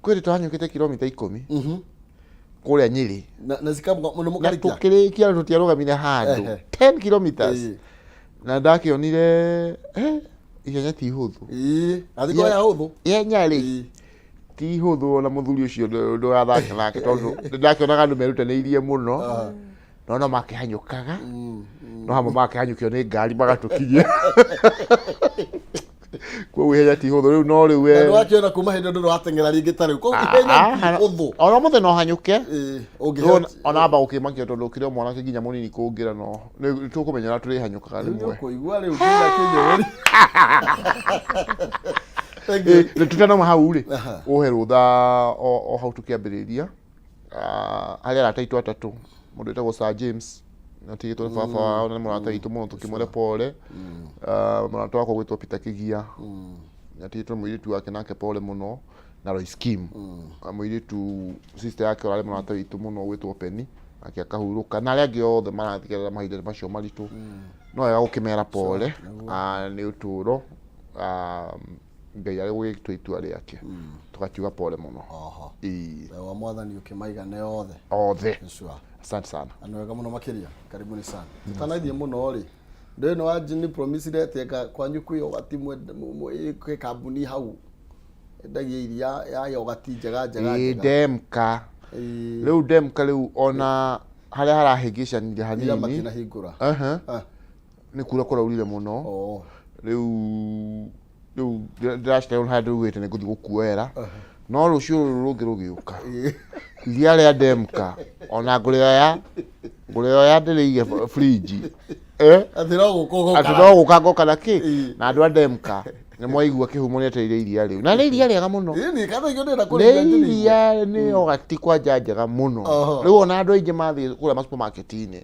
Kwĩ twahanyũkĩte kilomita 10 kũrĩa Nyĩrĩ. Na cikamuka mũno Na mũkarĩkia. tũkĩrĩkia tũtiarũgamire handũ. 10 kilometers. Na ndakĩonire ihenya ti hũthũ. Ĩĩ, athiko ya hũthũ. Ihenya rĩ ti hũthũ, ona mũthuri ũcio ndũgathake nake, tondũ ndakĩonaga andũ merutanĩirie mũno, no makĩhanyũkaga, no hamwe makĩhanyũkio nĩ ngari magatũkinyia. Koguo ihenya ti hũthũ rĩu, no rĩu we Na ndwakĩona kuma hĩndĩ ndũrĩ wateng'era rĩngĩ ta rĩu. Koguo ihenya ti hũthũ. Ona mũthĩ no hanyũke. Ĩĩ, Rĩu ũngĩheo ona amba gũkĩmakio tondũ ũkĩrĩ o mwanake nginya mũnini kũngĩra, no nĩ tũkũmenyera tũrĩhanyũkaga Rĩu rĩmwe. Nĩũkũigua rĩu nginya kĩnyũrũri. Thank you. Tutanauma hau rĩ, ũhe rũtha o hau tũkĩambĩrĩria. Ah, harĩ arata aitũ atatũ, mũndũ wĩtagwo Sir James atigĩtwo nĩ baba wao na nĩ mũrata witũ mũno, tũkĩmwĩre pole. Ah, mũrata wakwa gwĩtwo Peter Kĩgia atigĩtwo nĩ mũirĩtu wake, nake pole mũno, na Lois Kim. Ah, mũirĩtu sister yake ũrarĩ mũrata witũ mũno gwĩtwo Penny, nake akahurũka, na arĩa angĩ othe marathigerera mahinda macio maritũ, no wega gũkĩmera pole. Ah, nĩ ũtũũro. Ah, Ngai arĩ gũgĩtua itua rĩake, tũgakiuga pole mũno. Oho. Ĩĩ. Wega wa Mwathani ũkĩmaigane othe. Othe. Sure. Asante sana. Na nĩ wega mũno makĩria, karibuni sana. Tũtanathiĩ mũno rĩ, ndũĩ nĩ wa nĩ promisire atĩ anga kwanyu kwĩ yogati kwĩ kambuni hau endagia iria ya yogati njega njega Ĩĩ. njega. Ndemka. Rĩu ndemka rĩu ona harĩa harahĩngĩcanire Ira hanini. matinahingũra. Aha. Ah. Nĩ kura kũraurire mũno. Oh. Rĩu ndĩracita harĩa ndĩrugĩte nĩ ngũthiĩ gũkuoera, no rũciũ rũrũ rũngĩ rũgĩũka, iria rĩa ndemka ona ngũrĩoya ndĩrĩige fridge. Atĩ no gũka ũgoka. Atĩ no gũka ngoka na kĩ. Na andũ a ndemka nĩ mwaigua, kĩhumo nĩ etereire iria rĩu, na nĩ iria rĩega mũno. Ĩĩ, kana ikĩo ndĩrenda Nĩ kũrĩigua ndĩrĩigue. iria nĩ yogati kwanja njega mũno. Rĩu ona andũ aingĩ mathiĩ kũrĩa masupermarket-inĩ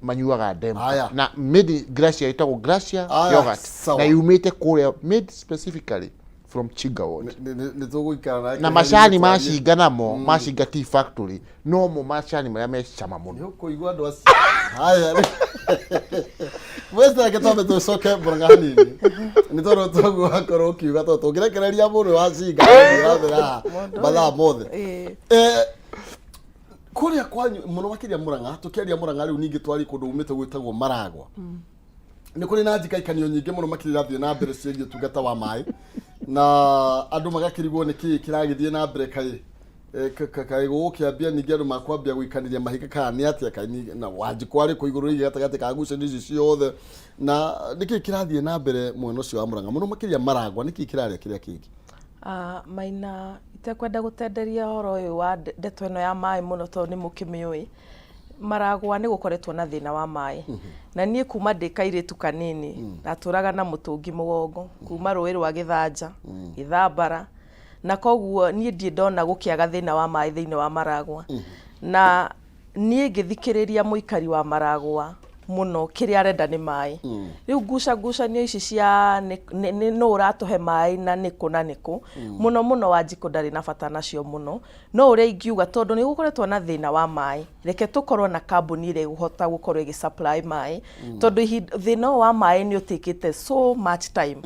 manyuaga ndemka. Na made Gracia, ĩtagwo Gracia Aya, yogurt. Sawa. Na yumĩte kũrĩa, made specifically from Chinga Ward. Nĩ tũgũikara nake Na macani macinga namo macinga tea factory, no mo macani marĩa me cama mũno. Nĩ ũkũigua andũ acio. Haya, mwece, reke twambe tũcoke Murang'a hanini, nĩ tondũ toguo wakorwo ũkiuga, tondũ tũngĩrekereria mũndũ wa cinga gũthiĩ na mbere haha mathaa mothe. Kũrĩa kwanyu mũno makĩria Murang'a, tũkĩaria Murang'a rĩu ningĩ twari kũndũ umĩte gwĩtagwo Maragwa, nĩ kũrĩ na njikaikanio nyingĩ mũno makĩria irathiĩ na mbere ciĩgiĩ ũtungata wa maĩ, na andũ magakĩrigwo nĩ kĩĩ kĩragĩthiĩ na mbere, kaĩ kaĩ gũgũkĩambia ningĩ andũ makwambia gũikanĩria mahiga kana nĩ atĩa, kaĩ na Wanjikũ arĩ kũ igũrũ rĩgiĩ gatagatĩ ka ngucanio ici ciothe, na nĩkĩĩ kĩrathiĩ na mbere mwena ũcio wa Murang'a mũno makĩria Maragwa, nĩkĩĩ kĩrarĩa kĩrĩa kĩngĩ? Ah, Maina, itekwenda gũtenderia ũhoro ũyũ wa ndeto ĩno ya maĩ mũno tondũ nĩ mũkĩmĩũĩ. Maragwa nĩ gũkoretwo na thĩna wa maĩ. Na niĩ kuma ndĩ kairĩtu kanini, ndatũraga na mũtũngi mũgongo, kuma rũĩ rwa Gĩthanja, Gĩthambara, na koguo niĩ ndirĩ ndona gũkĩaga thĩna wa maĩ thĩinĩ wa Maragwa. Na niĩ ngĩthikĩrĩria mũikari wa Maragwa mũno, kĩrĩa arenda nĩ maĩ. Rĩu ngucangucanio ici cia nĩ nũ ũratũhe maĩ na nĩkũ na nĩkũ, mũno mũno Wanjikũ ndarĩ na bata nacio mũno. No ũrĩa ingiuga, tondũ nĩ gũkoretwo na thĩna wa maĩ, reke tũkorwo na kambuni ĩrĩa ĩgũhota gũkorwo ĩgĩ supply maĩ, tondũ thĩna ũyũ wa maĩ nĩ ũtĩkĩte so much time,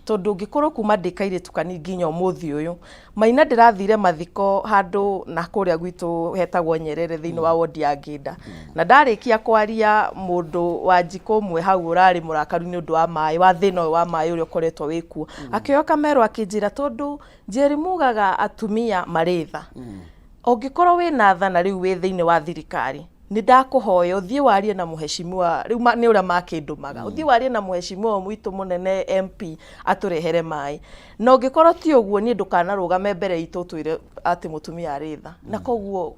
tondũ ũngĩkorwo kuma ndĩ kairĩtu kanini nginya ũmũthĩ ũyũ. Maina, ndĩrathire mathiko handũ na kũrĩa gwitũ hetagwo Nyerere thĩinĩ wa wondi ya Ngĩnda, na ndarĩkia kwaria, mũndũ wa njikũ ũmwe hau ũrarĩ mũrakaru nĩ ũndũ wa maĩ, wa thĩna ũyũ wa maĩ ũrĩa ũkoretwo wĩkuo, akĩoya kamero akĩnjĩra, tondũ Njeri mugaga atumia marĩ tha, ũngĩkorwo wĩna tha na rĩu wĩ thĩinĩ wa thirikari, nĩ ndakũhoya ũthiĩ warie na mũheshimiwa rĩu nĩ ũrĩa makĩndũmaga, ũthiĩ warie na mũheshimiwa ũyũ witũ mũnene MP atũrehere maĩ, na ũngĩkorwo ti ũguo, niĩ ndũkanarũgame mbere itũ ũtwĩre atĩ mũtumia arĩ tha. Na koguo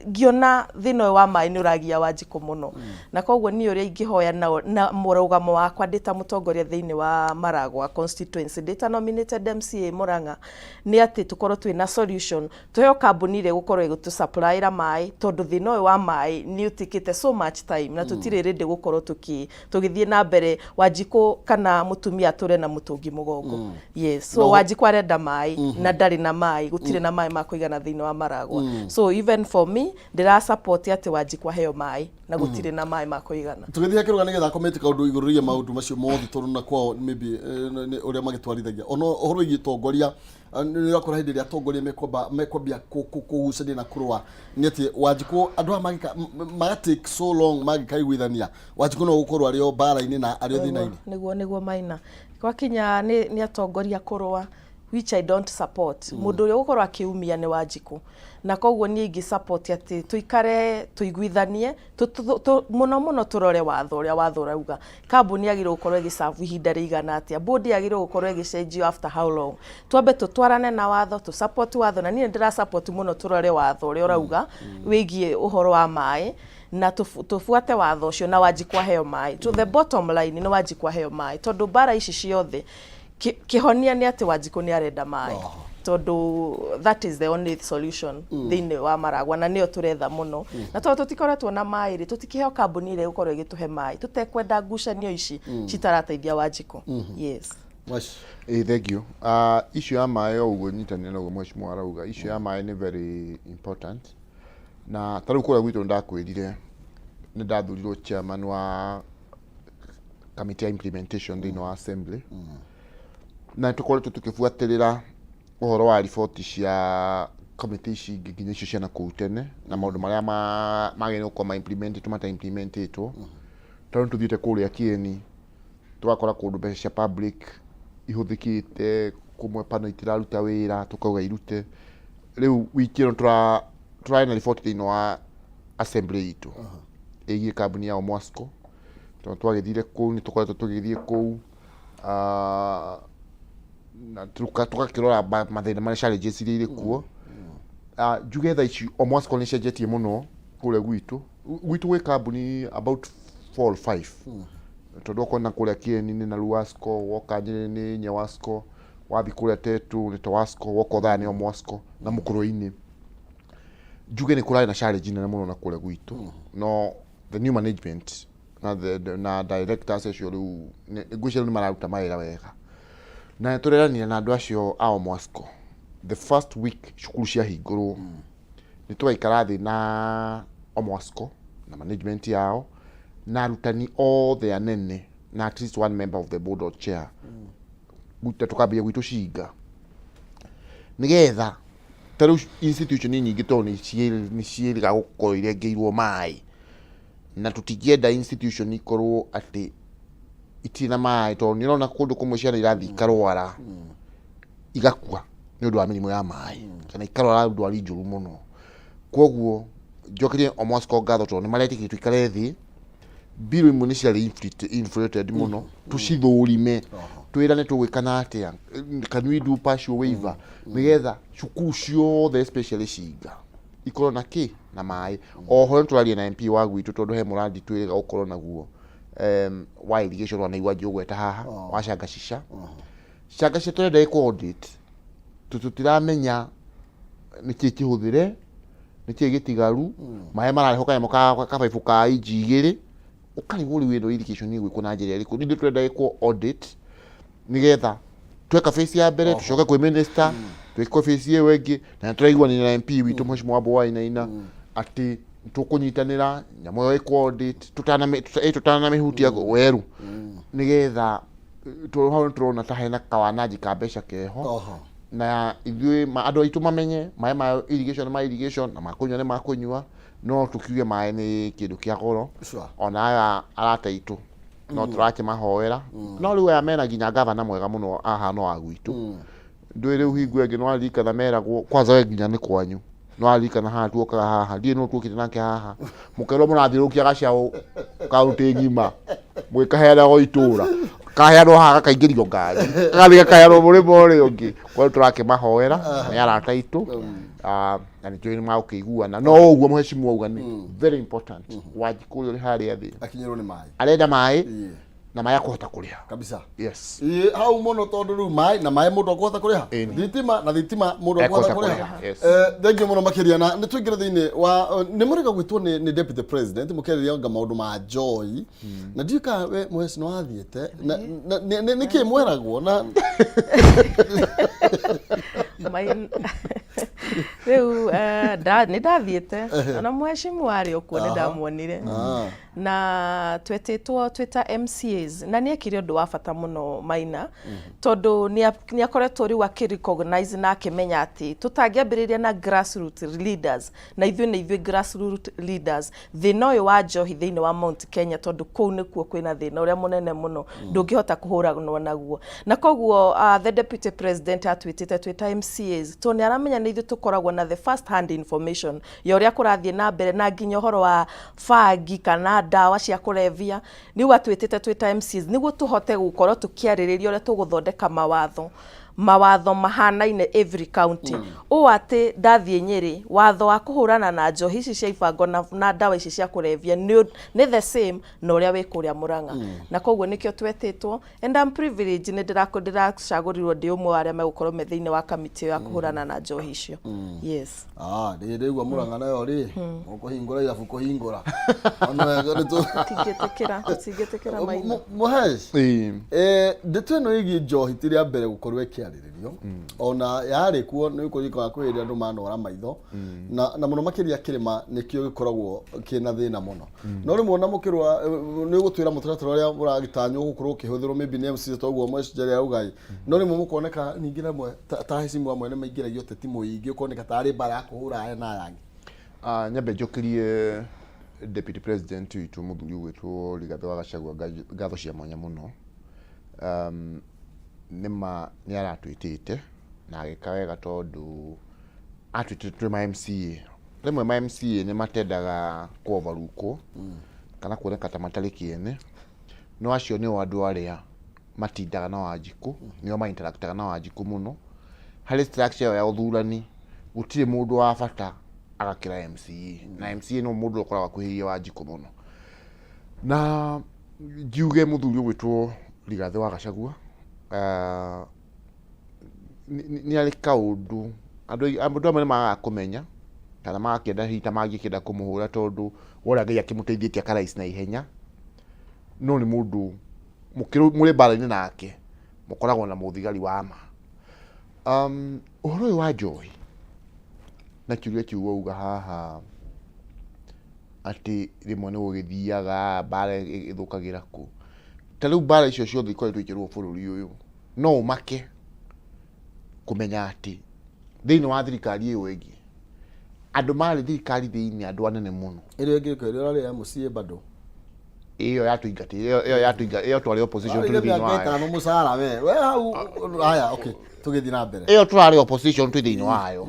ngĩona thĩna ũyũ wa maĩ nĩ ũragia Wanjikũ mũno, na koguo niĩ ũrĩa ingĩhoya na mũrũgamo wakwa ndĩ ta mũtongoria thĩinĩ wa Maragwa constituency, ndĩ ta nominated MCA Murang'a, nĩ atĩ tũkorwo twĩna solution, tũheo kambuni ĩrĩa ĩgũkorwo ĩgĩtũ supply-ĩra maĩ, tondũ thĩna ũyũ wa maĩ nĩ ũtĩkĩte so much time na tũtirĩ ready gũkorwo tũgĩthiĩ na mbere Wanjikũ kana mũtumia atũre na mũtũngi mũgongo. Yes, so Wanjikũ arenda maĩ na ndarĩ na maĩ, gũtirĩ na maĩ ma kũigana thĩinĩ wa Maragwa. So even for me Personally ndĩra support atĩ Wanjikũ aheo maĩ na gũtirĩ na maĩ ma kũigana. Tũgĩthiĩ akĩrũga nĩgetha akomete kaũndũ igũrũ rĩgiĩ maũndũ macio mothe tondũ na kwao maybe nĩ ũrĩa magĩtwarithagia ona ũhoro wĩgiĩ tongoria, nĩ ũrakora hĩndĩ ĩrĩa atongoria mekwamba mekwambia kũgucania na kũrũa nĩ atĩ Wanjikũ andũ aya mangĩka maga take so long mangĩkaiguithania, Wanjikũ no gũkorwo arĩ o mbara-inĩ na arĩ o thĩna-inĩ. Nĩguo Maina, gwakinya nĩ atongoria kũrũa, which I don't support, mũndũ ũrĩa ũgũkorwo akĩumia nĩ Wanjikũ, na koguo niĩ ingĩ support atĩ tũikare tũiguithanie, mũno mũno tũrore watho ũrĩa watho ũrauga. Kambuni yagĩrĩirwo gũkorwo ĩgĩ serve ihinda rĩigana atĩa, board yagĩrĩirwo gũkorwo ĩgĩcenjio after how long. Twambe tũtwarane na watho, tũ support watho, na niĩ nĩ ndĩra support mũno tũrore watho ũrĩa ũrauga wĩgiĩ ũhoro wa maĩ, na tũbuate watho ũcio na Wanjikũ aheo maĩ. To the bottom line nĩ Wanjikũ aheo maĩ, tondũ mbara ici ciothe kĩhonia nĩ atĩ Wanjikũ nĩ arenda maĩ, tondũ that is the only solution thĩinĩ wa Maragwa, na nĩyo tũretha mũno. Na tondũ tũtikoretwo na maĩ rĩ, tũtikĩheo kambuni ĩrĩa ĩgũkorwo ĩgĩtũhe maĩ, tũtekwenda ngucanio ici citarateithia Wanjikũ. Yes. Waci. Ĩĩ, thank you. Issue ya maĩ, o ũguo nyitanĩra na ũguo mheshimiwa arauga, issue ya maĩ nĩ very important. Na ta rĩu kũrĩa gwitũ nĩndakwĩrire nĩ ndathurirwo chairman wa kamĩtĩ ya implementation thĩinĩ wa assembly, na nĩ tũkoretwo tũkĩbuatĩrĩra ũhoro wa riboti cia kamĩtĩ ici ingĩ nginya icio cia nakũu tene na maũndũ marĩa magĩrĩirwo gũkorwo ma implementetwo mata implementetwo, tondũ nĩ tũthiĩte kũrĩa Kieni tũgakora kũndũ mbeca cia public ihũthĩkĩte kũmwe pano itiraruta wĩra, tũkauga irute. Rĩu wiki ĩno tũrarĩ na riboti thĩinĩ wa assembly itũ ĩgiĩ kambuni ya Omwasco, tondũ twagĩthire kũu, nĩ tũkoretwo tũgĩthiĩ kũu na tũgakĩrora mathĩna marĩa, challenges iria irĩ kuo. Njuge thaa ici Omwasco nĩ ĩcenjetie mũno kũrĩa gwitũ gwĩ kambuni about four or five, tondũ okorwo na kũrĩa Kieni nĩ na Ruasco, woka Nyĩrĩ nĩ Nyewasco, wathiĩ kũrĩa Tetu nĩ Towasco, woka Othaya nĩ Omwasco na Mũkũrwe-inĩ. Njuge nĩ kũrarĩ na challenge nene mũno na kũrĩa gwitũ, no the new management na directors acio rĩu ngwĩciria rĩu nĩ mararuta mawĩra wega, na nĩ tũreranire na andũ acio a Omwasco the first week cukuru ciahingũrwo nĩ tũgaikara thĩ na Omwasco na management yao na arutani othe anene na at least one member of the board or chair, gwitũ tũkambia gwitũ cinga nĩgetha ta rĩu institution nyingĩ tondũ nĩ ciĩrĩga gũkorwo irengeirwo maĩ, na tũtingĩenda institution ikorwo atĩ itirĩ na maĩ, tondũ nĩ ũrona kũndũ kũmwe ciana irathiĩ ikarwara igakua nĩ ũndũ wa mĩrimũ ya maĩ kana ikarwara ndwari njũru mũno. Koguo njokerie Omwasco ngatho tondũ nĩ maretĩkĩria tũikare thĩ, mbirũ imwe nĩ ciarĩ inflated mũno, tũcithũrime, twĩrane tũgwĩkana atĩa, can we do partial waiver nĩgetha cukuru ciothe especially Cinga ikorwo na kĩ na maĩ. Oho nĩ tũraria na MP wa gwitũ tondũ he mũrandi twĩrĩga gũkorwo naguo wa irrigation wanaigua ngĩũgweta haha wa Shangashisha. Shangashisha tũrenda ĩkwo audit tondũ tũtiramenya nĩkĩĩ kĩhũthĩre, nĩkĩĩ gĩtigaru, maĩ mararehwo kanyamũ ka kabaibũ ka inji 2, ũkarigwo rĩu ĩno irrigation ĩgwĩkwo na njĩra ĩrĩkũ. Ningĩ tũrenda ĩkwo audit nĩgetha tweka phase ya mbere tũcoke kwĩ minister twĩkwo phase ĩyo ĩngĩ, na nĩtũraiguanĩra na MP witũ Mheshimiwa Wambua Wainaina atĩ tũkũnyitanĩra nyamũ ĩyo ĩkwo audit tũtanamĩhutia werũ, nĩgetha tondũ hau nĩtũrona ta hena kawananji ka mbeca keho. Na ithuĩ andũ aitũ mamenye maĩ ma irrigation nĩ ma irrigation na ma kũnyua nĩ ma kũnyua, no tũkiuge maĩ nĩ kĩndũ kĩa goro. Ona aya arata aitũ no tũrakĩmahoera, no rĩu aya mena nginya gavana mwega mũno ahana wa gwitũ, ndũĩ rĩu hingo ĩngĩ nĩwaririkana meragwo kwanza we nginya nĩ kwanyu, nĩwaririkana haha tuokaga haha, ndiũĩ nũ tuokire nake haha, mũkerwo mũrathiũrũrũkia gacaũ kaũntĩ ng'ima mũgĩkaheanaga itũra, kaheanwo haha gakaingĩrio ngari gagathiĩ gakaheanwo mũrĩmo ũrĩa ũngĩ. Kwa hiyo tũrakĩmahoera nĩ arata aitũ, na nĩ tũĩ nĩ magũkĩiguana, no ũguo mheshimiwa auga nĩ very important. Wanjikũ ũrĩa ũrĩ harĩa thĩ akinyĩrwo nĩ maĩ, arenda maĩ na maĩ akũhota kũrĩha. Kabisa. Yes. Ĩĩ, hau mũno tondũ rĩu maĩ na maĩ mũndũ akũhota kũrĩha. Thitima na thitima mũndũ akũhota Ekũhota kũrĩha. kũrĩha, yes. Thank you mũno makĩria, na nĩ tũingĩre thĩinĩ wa nĩ mũrĩga gwĩtwo nĩ deputy president mũkĩarĩria anga maũndũ ma joy, na ndiũĩ kana we mweci nĩ wathiĩte na nĩ kĩ mweragwo na Rĩu nĩ ndathiĩte ona mheshimu arĩ o kuo, nĩ ndamuonire. Na twetĩtwo twĩ ta MCAs, na nĩ ekire ũndũ wa bata mũno Maina, tondũ nĩ akoretwo rĩu akĩ recognize na akĩmenya atĩ tũtangĩambĩrĩria na grassroot leaders, na ithuĩ nĩ ithuĩ grassroot leaders, thĩna ũyũ wa njohi thĩinĩ wa Mount Kenya, tondũ kũu nĩkuo kwĩna thĩna ũrĩa mũnene mũno, ndũngĩhota kũhũranwo naguo. Na koguo the deputy president atwĩtĩte twĩ ta MCAs tondũ nĩ aramenya nĩ ithuĩ tũkoragwo na the first hand information ya ũrĩa kũrathiĩ na mbere, na nginya ũhoro wa bangi kana ndawa cia kũrebia. Rĩu atwĩtĩte twĩ ta MCAs nĩguo tũhote gũkorwo tũkĩarĩrĩria ũrĩa tũgũthondeka mawatho mahanaine every county, ũũ atĩ ndathiĩ Nyĩrĩ, watho wa kũhũrana na njohi ici cia ibango na ndawa ici cia kũrebia nĩ the same na ũrĩa wĩ kũrĩa Mũrang'a. Na koguo nĩkĩo twetĩtwo, and I'm privileged, nĩ ndĩracagũrirwo ndĩ ũmwe wa arĩa megũkorwo me thĩinĩ wa kamĩtĩ ĩyo ya kũhũrana na njohi icio, yes. Ah, rĩu Mũrang'a nayo rĩ, ũkũhingũra irabu kũhingũra. Ona wega nĩ Tũtingĩtĩkĩra, tũtingĩtĩkĩra, Maina. Mũhesh, Ĩĩ. Ndeto ĩno ĩgiĩ njohi ti rĩa mbere gũkorwo ĩkĩarĩrĩrio. Ona yarĩ kuo nĩ kũririkana kwĩ hĩndĩ andũ manora maitho, na mũno makĩria kĩrĩma nĩkĩo gĩkoragwo kĩna thĩna mũno. No rĩmwe ona mũkĩrũa nĩ ũgũtwĩra mũtaratara ũrĩa ũragĩtanywo gũkorwo ũkĩhũthĩrwo maybe nĩ MC toguo Mweshijari auga ĩ. No rĩmwe mũkoneka ningĩ rĩmwe ta hecimu amwe nĩ maingĩragio ũteti mũingĩ, ũkoneka tarĩ mbara ya kũhũra aya na aya angĩ. Ah, nyambe njokerie deputy president witũ, mũthuri ũgwĩtwo Rigathĩ wa Gachagua, ngatho cia mwanya mũno. Nĩma nĩ aratwĩtĩte na agĩka wega, tondũ atwĩtĩte twĩ ma MCA. Rĩmwe ma MCA nĩ matendaga kũ-overlookwo kana kuoneka ta matarĩ kĩene, no acio nĩo andũ arĩa matindaga na Wanjikũ, nĩo ma interactaga na Wanjikũ mũno harĩ structure ĩyo ya ũthurani. Gũtirĩ mũndũ wa bata agakĩra MCA, na MCA no mũndũ ũrĩa ũkoragwo akuhĩrĩirie Wanjikũ mũno. Na ngiuge mũthuri ũgwĩtwo Rigathĩ wa Gachagua nĩ arĩ kaũndũ andũ amwe nĩ magaga kũmenya kana magakĩenda hihi ta mangĩkĩenda kũmũhũra, tondũ wona Ngai akĩmũteithĩtie akaraisi na ihenya. No nĩ mũndũ mũrĩ mbara-inĩ nake mũkoragwo na mũthigari wa ma. Ũhoro ũyũ wa njohi na kĩũria kĩu wauga haha atĩ rĩmwe nĩ gũgĩthiaga mbara ĩthũkagĩra kũ, ta rĩu mbara icio ciothe ikoretwo ikĩrũo bũrũri ũyũ, no ũmake kũmenya atĩ thĩinĩ wa thirikari ĩyo ĩngĩ andũ marĩ thirikari thĩinĩ, andũ anene mũno. Ĩrĩa ĩngĩ ĩrĩa ũrarĩ MCA bado? Ĩyo yatũingatire, ĩyo yatũinga, ĩyo twarĩ opposition tũrĩ Warĩire thĩinĩ mĩaka wayo. 5 mũcara we hau. Haya, okay, tũgĩthiĩ na mbere. Ĩyo tũrarĩ opposition twĩ thĩinĩ wayo.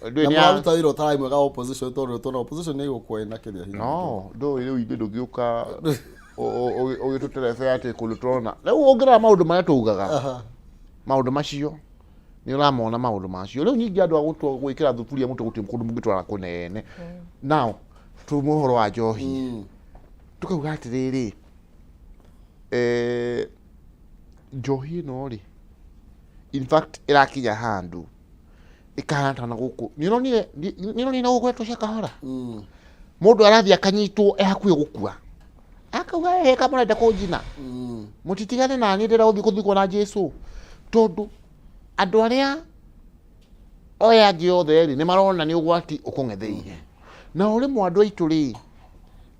Ndũĩ Na mũraruta wĩra ũtarĩ mwega wa opposition, tondũ tondũ opposition nĩ ĩgũkwo ĩna kĩrĩa hinya. No ndũĩ rĩu ithuĩ ndũngĩũka ũgĩtũterebe atĩ kũndũ tũrona rĩu. Ũngĩrora maũndũ marĩa tũugaga, maũndũ macio nĩ ũramona, maũndũ macio rĩu nyingĩ andũ a gũtua gwĩkĩra thuburia mũtwe, gũtirĩ kũndũ mũngĩtwara kũnene. Now tume ũhoro wa njohi, tukauga atĩrĩrĩ, njohi ĩno rĩ, in fact ĩrakinya handũ ĩkahana ta na gũkũ nĩ ũronire na gũkũ gwetwo Shakahola, mũndũ arathiĩ akanyitwo e hakuhĩ gũkua, akauga, "Ĩ kamũrenda kũnjina, mũtitigane naniĩ, ndĩrenda gũthiĩ gũthikwo na Jesu," tondũ andũ arĩa oya angĩ othe rĩ nĩ marona nĩ ũgwati ũkũng'etheire. Na o rĩmwe andũ aitũ rĩ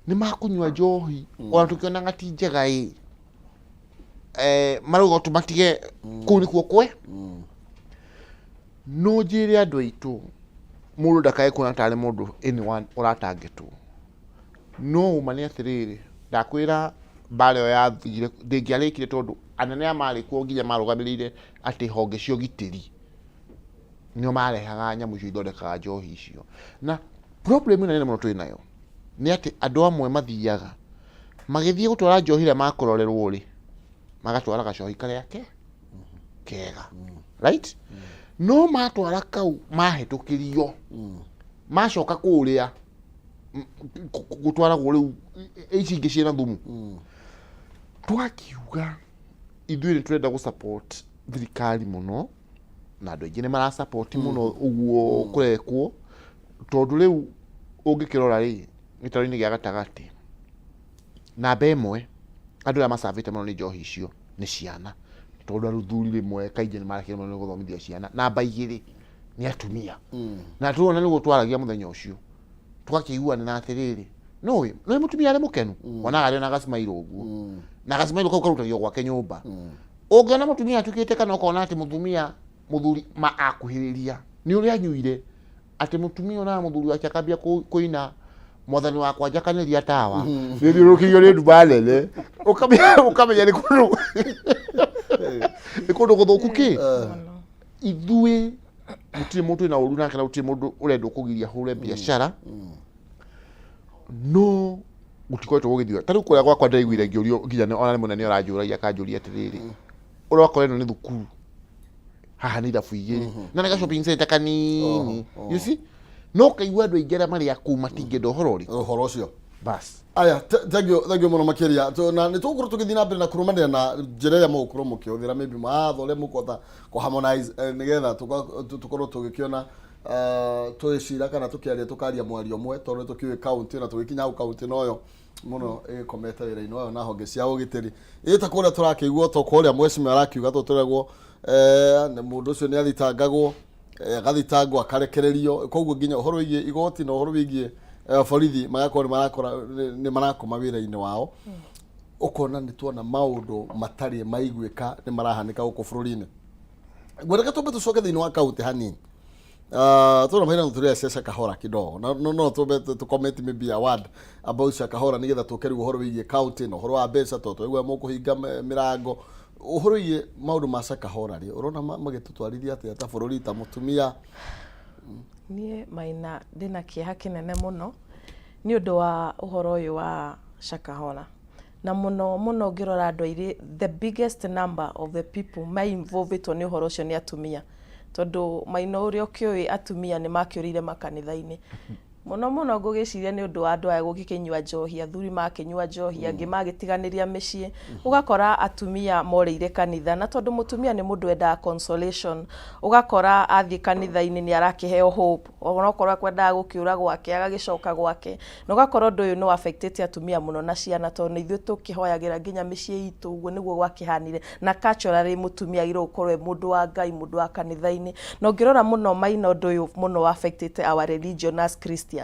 nĩ makũnyua njohi ona tũkĩonaga ti njega ĩ, marauga tũmatige kũu nĩkuo kwe. No njĩre andũ aitũ, mũndũ ndakae kuona tarĩ mũndũ anyone ũratangĩtwo. No ũma nĩ atĩrĩrĩ, ndakwĩra mbara ĩyo yathire ndĩngĩarĩkire, tondũ anene aya marĩ kuo nginya marũgamĩrĩire atĩ honge cia ũgitĩri nĩo marehaga nyamũ icio ithondekaga njohi icio. Na problem ĩno nene mũno twĩ nayo nĩ atĩ andũ amwe mathiaga magĩthiĩ gũtwara njohi ĩrĩa makũrorerwo rĩ, magatwara gacohi karĩa ke kega, right? No matwara kau mahĩtũkĩrio, macoka kũrĩa gũtwaragwo rĩu ici ingĩ ciĩna thumu. Twakiuga ithuĩ nĩ tũrenda gũ support thirikari mũno, na andũ aingĩ nĩ mara support mũno ũguo kũrekwo, tondũ rĩu ũngĩkĩrora rĩ, gĩtarũ-inĩ gĩa gatagatĩ, namba ĩmwe andũ arĩa macabĩte mũno nĩ njohi icio nĩ ciana, tondũ aruthuri rĩmwe kaingĩ nĩ marekire mũno nĩ gũthomithia ciana. Namba 2 Nĩ atumia na tuona nĩguo twaragia mũthenya ũcio, tũgakĩiguanĩra atĩrĩrĩ, nũĩ nũĩ mũtumia arĩ mũkenu, wonaga arĩ na gacimairũ ũguo, na gacimairũ kau karutagio gwake nyũmba. Ũngĩona mũtumia atuĩkĩte, kana ũkona atĩ mũtumia mũthuri ma akuhĩrĩria nĩ ũrĩa anyuire, atĩ mũtumia onaga mũthuri wake akambia kũina "Mwathani wakwa njakanĩria tawa", nĩthiũrũrũkĩirio nĩ nduma nene, ũkamenya nĩ kũndũ gũthũku kĩ. Ithuĩ gũtirĩ mũndũ wĩna ũru nake na gũtirĩ mũndũ ũrendwo kũgiria hũre biacara, no gũtikoretwo gũgĩthiĩ. Ta rĩu kũrĩa gwakwa ndĩraiguire ngĩũrio nginya ona nĩ mũnene ũranjũragia, akanjũria atĩrĩrĩ, ũrakora ĩno nĩ thukuru haha, nĩ irabu igĩrĩ na nĩ ga shopping center kanini, you see, no kaigua andũ aingĩ arĩa marĩ a kũu matingĩenda ũhoro ũrĩkũ. Ũhoro ũcio. Bas. Aya, thank you mũno makĩria. Na nĩ tũgũkorwo tũgĩthiĩ na mbere na kũrũmanĩra na njĩra ĩrĩa mũgũkorwo mũkĩhũthĩra, maybe mawatho ũrĩa mũkũhota kũ harmonize, nĩgetha tũkorwo tũgĩkĩona, tũgĩcira kana tũkĩaria, tũkaria mwario ũmwe, tondũ nĩ tũkĩũĩ kaunti na tũgĩkinya hau kaunti noyo mũno ĩgĩkomete wĩra-inĩ wayo na honge cia ũgitĩri ĩta kũrĩa tũrakĩigua to kũrĩa mheshimiwa arakiuga to tũregwo, nĩ mũndũ ũcio nĩ athitangagwo, agathitangwo akarekererio. Koguo nginya ũhoro wĩgiĩ igoti na ũhoro wĩgiĩ borithi magakorwo nĩ marakora nĩ marakoma wĩra-inĩ wao. Ũkona nĩ tuona maũndũ matarĩ maiguĩka nĩ marahanĩka gũkũ bũrũri-inĩ. Ngwendaga twambe tũcoke thĩinĩ wa kaunti hanini. Tuna mahinda tũrĩa cia Shakahola kidogo no no, no tumbe tu comment maybe a word about Shakahola, nigetha tũke rĩu ũhoro wĩgiĩ county na ũhoro wa mbeca, tondũ twaigua mũkũhinga mĩrango. Ũhoro wĩgiĩ maũndũ ma Shakahola rĩ, ũrona magĩtũtwarithia atĩa ta bũrũri, ta mũtumia? Niĩ Maina ndĩna kĩeha kĩnene mũno nĩ ũndũ wa ũhoro ũyũ wa Shakahola, na mũno mũno ngĩrora andũ airĩ, the biggest number of the people ma involvĩtwo nĩ ũhoro ũcio nĩ atumia, tondũ Maina ũrĩa ũkĩũĩ atumia nĩ makĩũrĩire makanitha-inĩ mũno mũno. Ngũgĩciria nĩ ũndũ wa andũ aya gũgĩkĩnyua njohi, athuri makĩnyua njohi, angĩ magĩtiganĩria mĩciĩ, ũgakora atumia morĩire kanitha. Na tondũ mũtumia nĩ mũndũ wendaga consolation, ũgakora athiĩ kanitha-inĩ nĩ arakĩheo hope, onokorwo akwendaga gũkĩũra gwake agagĩcoka gwake. Na ũgakora ũndũ ũyũ nĩ affectĩte atumia mũno na ciana, tondũ nĩ ithuĩ tũkĩhoyagĩra nginya mĩciĩ itũ. Ũguo nĩguo gwakĩhanire, na culturally mũtumia agĩrĩirwo gũkorwo e mũndũ wa Ngai, mũndũ wa kanitha-inĩ. Na ũngĩrora mũno Maina, ũndũ ũyũ mũno affectĩte our religion as Christians.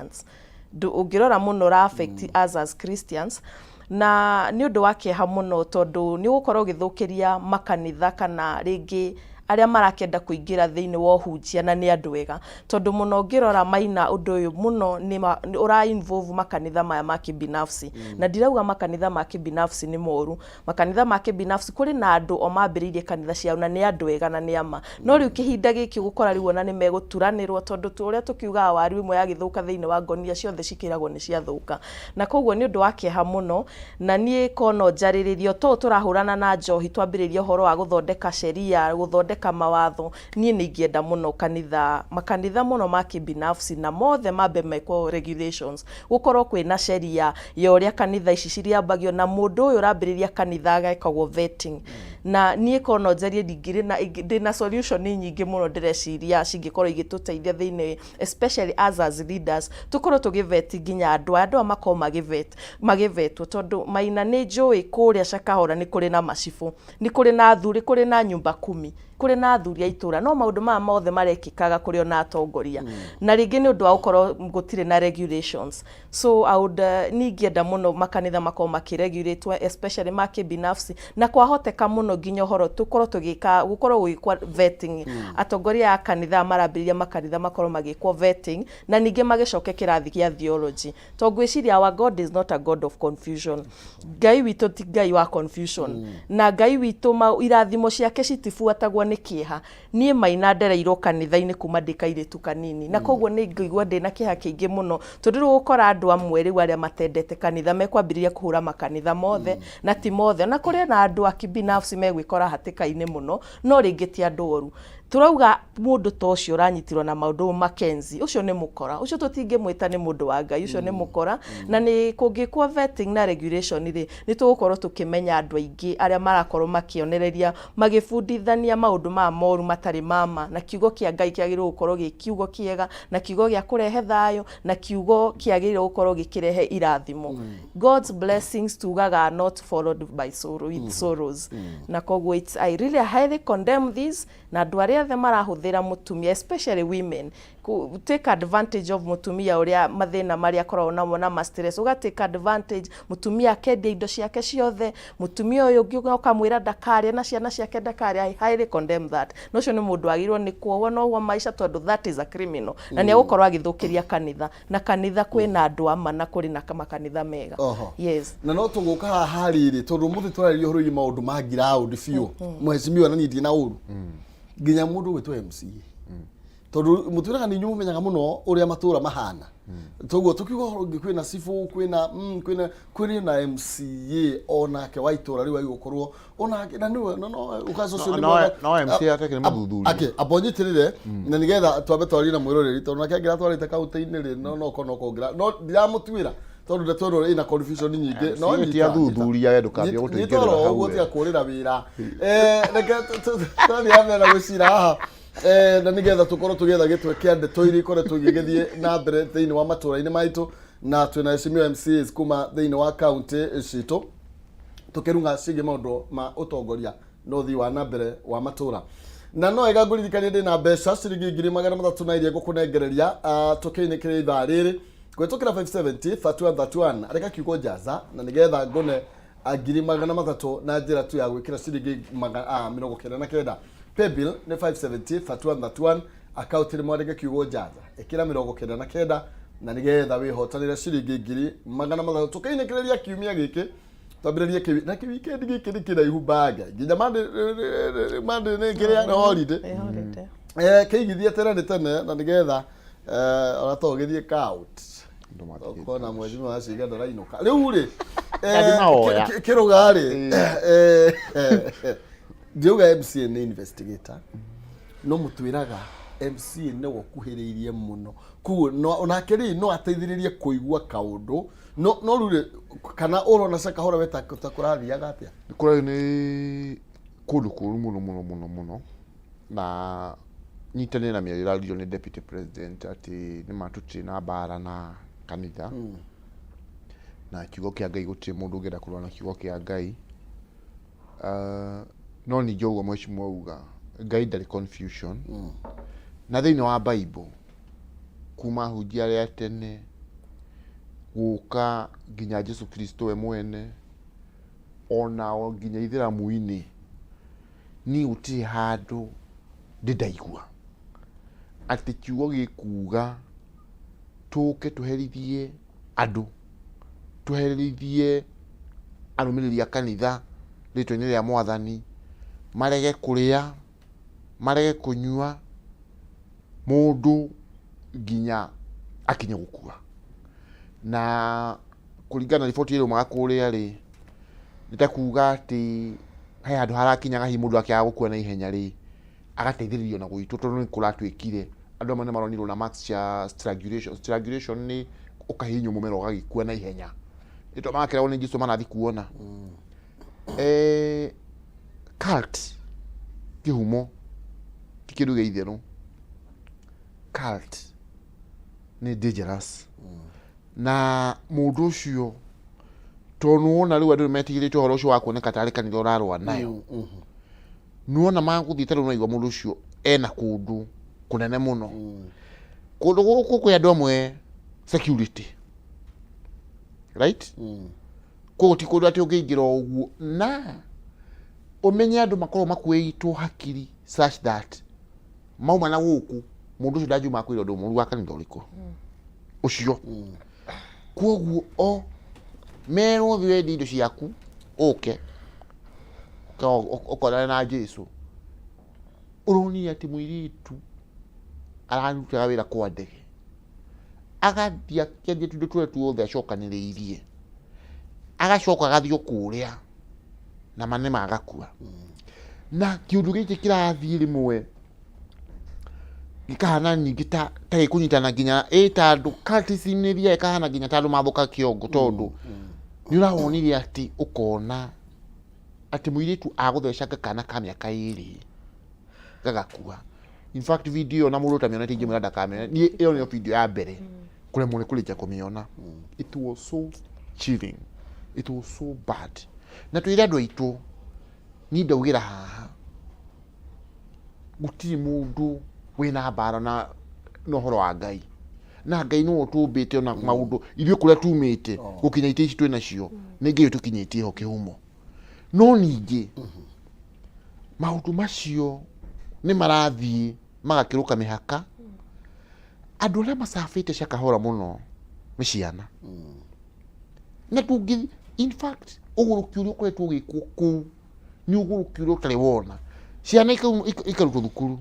Ũngĩrora mũno ũra affect us as Christians, na nĩ ũndũ wa kĩeha mũno, tondũ nĩ ũgũkorwo ũgĩthũkĩria makanitha kana rĩngĩ arĩa marakĩenda kũingĩra thĩinĩ wa ũhunjia na nĩ andũ ega, tondũ mũno ũngĩrora Maina, ũndũ ũyũ mũno nĩ ũra involve makanitha maya ma kibinafsi. Na ndirauga makanitha ma kibinafsi nĩ moru. Makanitha ma kibinafsi kũrĩ na andũ o mambĩrĩirie kanitha ciao na nĩ andũ ega na nĩ ama, no rĩu kĩhinda gĩkĩ gũkora rĩu ona nĩ megũturanĩrwo, tondũ ũrĩa tũkiugaga waru ĩmwe yagĩthũka thĩinĩ wa ngonia ciothe cikĩragwo nĩ ciathũka. Na koguo nĩ ũndũ wa kĩeha mũno. Na niĩ ko no njarĩrĩrio to tũrahũrana na njohi, twambĩrĩrie ũhoro wa gũthondeka sheria, gũthondeka mawatho, niĩ nĩ ingĩenda mũno kanitha, makanitha mũno ma kibinafsi na mothe mambe mekwo regulations, gũkorwo kwĩna sheria ya ũrĩa kanitha ici cirĩambagio, na mũndũ ũyũ ũrambĩrĩria kanitha agekagwo vetting. Na niĩ ko no njarie, ndingĩrĩ na ndĩna solution nyingĩ mũno ndĩreciria cingĩkorwo igĩtũteithia thĩinĩ, especially us as leaders, tũkorwo tũgĩvet nginya andũ aya, andũ aya makorwo magĩvet, magĩvetwo, tondũ Maina nĩ njũĩ kũrĩa Shakahola nĩ kũrĩ na macibũ, nĩ kũrĩ na athuri, kũrĩ na nyumba kumi, kũrĩ na athuri a itũra, no maũndũ maya mothe marekĩkaga kũrĩ ona atongoria, na rĩngĩ nĩ ũndũ wa gũkorwo gũtirĩ na regulations. So I would, niĩ ingĩenda mũno makanitha makorwo makĩregulatwo, especially ma kĩbinafsi, na kwahoteka mũno nginya ũhoro tũkorwo tũgĩka gũkorwo gũgĩkwo vetting, atongoria a kanitha marambĩrĩria makanitha makorwo magĩkwo vetting, na ningĩ magĩcoke kĩrathi gĩa theology, tondũ ngwĩciria our God is not a God of confusion. Ngai witũ ti Ngai wa confusion, na Ngai witũ irathimo ciake citibuatagwo nĩ kĩeha. Niĩ Maina ndereirwo kanitha-inĩ kuma ndĩ kairĩtu kanini, na koguo nĩ ngũigua ndĩna kĩeha kĩingĩ mũno, tondũ rĩu ũgũkora andũ amwe rĩu arĩa matendete kanitha mekwambĩrĩria kũhũra makanitha mothe, na ti mothe, na kũrĩ na andũ a kibinafsi megwĩkora hatĩka-inĩ mũno, no rĩngĩ ti andũ oru. Tũrauga mũndũ ta ũcio ũranyitirwo na maũndũ Mackenzie, ũcio nĩ mũkora, ũcio tũtingĩmwĩta nĩ mũndũ wa Ngai, ũcio nĩ mũkora. Na nĩ kũngĩkwo vetting na regulation rĩ, nĩ tũgũkorwo tũkĩmenya andũ aingĩ arĩa marakorwo makĩonereria magĩbundithania maũndũ maya moru matarĩ mama. Na kiugo kĩa Ngai kĩagĩrĩirwo gũkorwo gĩ kiugo kĩega, na kiugo gĩa kũrehe thayũ, na kiugo kĩagĩrĩirwo gũkorwo gĩkĩrehe irathimo. God's blessings tugaga are not followed by sorrow, with sorrows. Na koguo it's, I really highly condemn this, na andũ arĩa Arĩa othe marahũthĩra mũtumia, especially women, take advantage of mũtumia ũrĩa mathĩna marĩa akoragwo namo na ma stress, ũga take advantage mũtumia akendia indo ciake ciothe, mũtumia ũyũ ũngĩ ũkamwĩra ndakarĩe na ciana ciake ndakarĩe, I highly condemn that. Na ũcio nĩ mũndũ wagĩrĩirwo nĩ kuohwo na ohwo maica tondũ that is a criminal na nĩ egũkorwo agĩthũkĩria kanitha, na kanitha kwĩna andũ ama na kũrĩ na makanitha mega. Oho. Yes. Na no tũgũka haha rĩrĩ tondũ mũthĩ tũrarĩria ũhoro wĩgiĩ maũndũ ma ground biũ, mheshimiwa, na niĩ ndirĩ na ũru nginya mũndũ ũgwĩtwo MCA, tondũ mũtwĩraga nĩ inyuĩ mũmenyaga mũno ũrĩa matũra mahana. Toguo tũkiuga ũhoro ũngĩ, kwĩna cibũ, kwĩna kwĩna kwĩrĩ na MCA onake wa itũra rĩu agĩgũkorwo onake na nĩwe no no ũkaca ũcio. No MCA atakĩrĩ mũthuthuria. Ake ambonyitĩrĩre na nĩgetha twambe twarie na mwĩroreri, tondũ nake angĩra twarĩte kaunti-inĩ rĩ, no no kono kongera no ndiramũtuĩra tondũ ndeto ĩno ĩna confusion nyingĩ no MCA ti athuthuria, we ndũkambie gũtũingĩrĩra hau hau ũguo we. tiga kũrĩra wĩra. Reke twathiĩ na mbere na gwĩcira haha, na nĩgetha tũkorwo tũgĩetha gĩtwe kĩa ndeto iria ikoretwo igĩgĩthiĩ na mbere thĩinĩ wa matũra-inĩ maitũ, na twĩna heshimiwa MCAs kuma thĩinĩ wa kaunti citũ tũkĩrunga ciĩgiĩ maũndũ ma ũtongoria na ũthii wa na mbere wa matũra. Na no wega ngũririkanie ndĩ na mbeca ciringi 300,000 na iria ngũkũnengereria tũkĩinĩkĩrĩa ithaa rĩrĩ kũhĩtũkĩra 570 31 31. Reka kiugo njaza na nĩgetha ngone 300,000 na njĩra tu ya gwĩkĩra ciringi 99. Paybill nĩ 570 31 31, akaunti nĩ mwandĩke kiugo njaza, ĩkĩra 99 na nĩgetha wĩhotanĩre ciringi 300,000 tũkĩinĩkĩrĩria kiumia gĩkĩ twambĩrĩrie na kĩ weekend gĩkĩ nĩ kĩraihu banga nginya Monday nĩ kĩrĩa nĩ holiday. Nĩ holiday. Kĩigithie tene nĩ tene na nĩgetha ona to ũgĩthiĩ count. Andũ matigĩte. Ũkona mwezi wa ciga ndarainũka rĩu rĩ. Ndathi mahoya. Kĩrũga rĩ, ndiauga MCA nĩ investigator, no mũtwĩraga MCA nĩwe ũkuhĩrĩirie mũno, koguo onake rĩ no ateithĩrĩrie kũigua kaũndũ no rĩu rĩ, kana ũrona cakahora we ta kũrathiaga atĩa? Kũrĩa nĩ kũndũ kũru mũno mũno mũno mũno, na nyitanĩre na mĩario ĩraririo nĩ deputy president atĩ nĩ ma tũtirĩ na mbara na kanitha na kiugo kĩa Ngai, gũtirĩ mũndũ ũngĩenda kũrũa na kiugo kĩa Ngai. No ningĩ ũguo mheshimiwa auga, Ngai ndarĩ confusion, na thĩinĩ wa Bible kuma ahunjia arĩa a tene gũka nginya Jesu Kristo we mwene, onao nginya ithĩramu-inĩ, niĩ gũtirĩ handũ ndĩ ndaigua atĩ kiugo gĩkuga tũke tũherithie andũ, tũherithie arũmĩrĩri a kanitha rĩtwa-inĩ rĩa mwathani, marege kũrĩa, marege kũnyua, mũndũ nginya akinye gũkua. Na kũringana na riboti ĩrĩa yaumaga kũrĩa rĩ, nĩ ta kuga atĩ he handũ harakinyaga hihi mũndũ akĩaga gũkua na ihenya rĩ, agateithĩrĩrio na gũitwo, tondũ nĩ kũratuĩkire andũ amwe nĩ maronirwo na marks cia strangulation. Strangulation nĩ ũkahihinywo mũmero ũgagĩkua na ihenya, nĩ tondũ magakeragwo nĩ Jesu manathi kuona. Cult kĩhumo ti kĩndũ gĩa itherũ. Cult nĩ dangerous na mũndũ ũcio, tondũ nĩwona rĩu andũ nĩmetigĩrĩte ũhoro ũcio wa kuoneka tarĩ kanitha ũrarũa nayo. Nĩwona magũthiĩ ta rĩu naigua mũndũ ũcio ena kũndũ kũnene mũno, kũndũ gũkũ kwĩ andũ amwe security, right? Koguo ti kũndũ atĩ ũngĩingĩra o ũguo na ũmenye andũ makoragwo makuĩtwo hakiri such that mauma na gũkũ mũndũ ũcio ndangiuma akwĩra ũndũ mũru wa kanitha ũrĩkũ ũcio. Koguo o merwo thiĩ wendie indo ciaku ũke ũkonane na Jesu, ũronire atĩ mũirĩtu ararutaga wĩra kwa ndege agathiĩ akĩendia tũindo tũrĩa tuothe acokanĩrĩirie, agacoka agathiĩ o kũrĩa na ma nĩma agakua. Na kĩũndũ gĩkĩ kĩrathiĩ rĩmwe gĩkahana ningĩ ta gĩkũnyitana nginya ĩ ta andũ cultism nĩ ĩthiaga ĩkahana nginya ta andũ mathũka kĩongo, tondũ nĩ ũrawonire atĩ ũkona atĩ mũirĩtu agũthecanga kana ka mĩaka 2 gagakua. In fact, video ĩyo na mũndũ ũtamĩonete ingĩmwĩra ndakamĩone. Niĩ ĩyo nĩyo video ya mbere kũremwo nĩ kũrĩkia kũmĩona. It was so chilling, it was so bad. Na twĩre andũ aitũ, niĩ ndaugĩra haha Gũtirĩ mũndũ wĩna mbara na ũhoro wa Ngai, na Ngai nĩwe ũtũmbĩte ona maũndũ ithuĩ kũrĩa tumĩte gũkinya itĩ ici twĩ nacio nĩ Ngai ũtũkinyĩtie ho kĩhumo. No ningĩ maũndũ macio nĩ marathiĩ magakĩrũka mĩhaka. Andũ arĩa macabĩte Shakahola mũno nĩ ciana. Na tũngĩ, in fact, ũgũrũki ũrĩa ũkoretwo ũgĩkwo kũu nĩ ũgũrũki ũrĩa ũtarĩ wona. Ciana ikarutwo thukuru,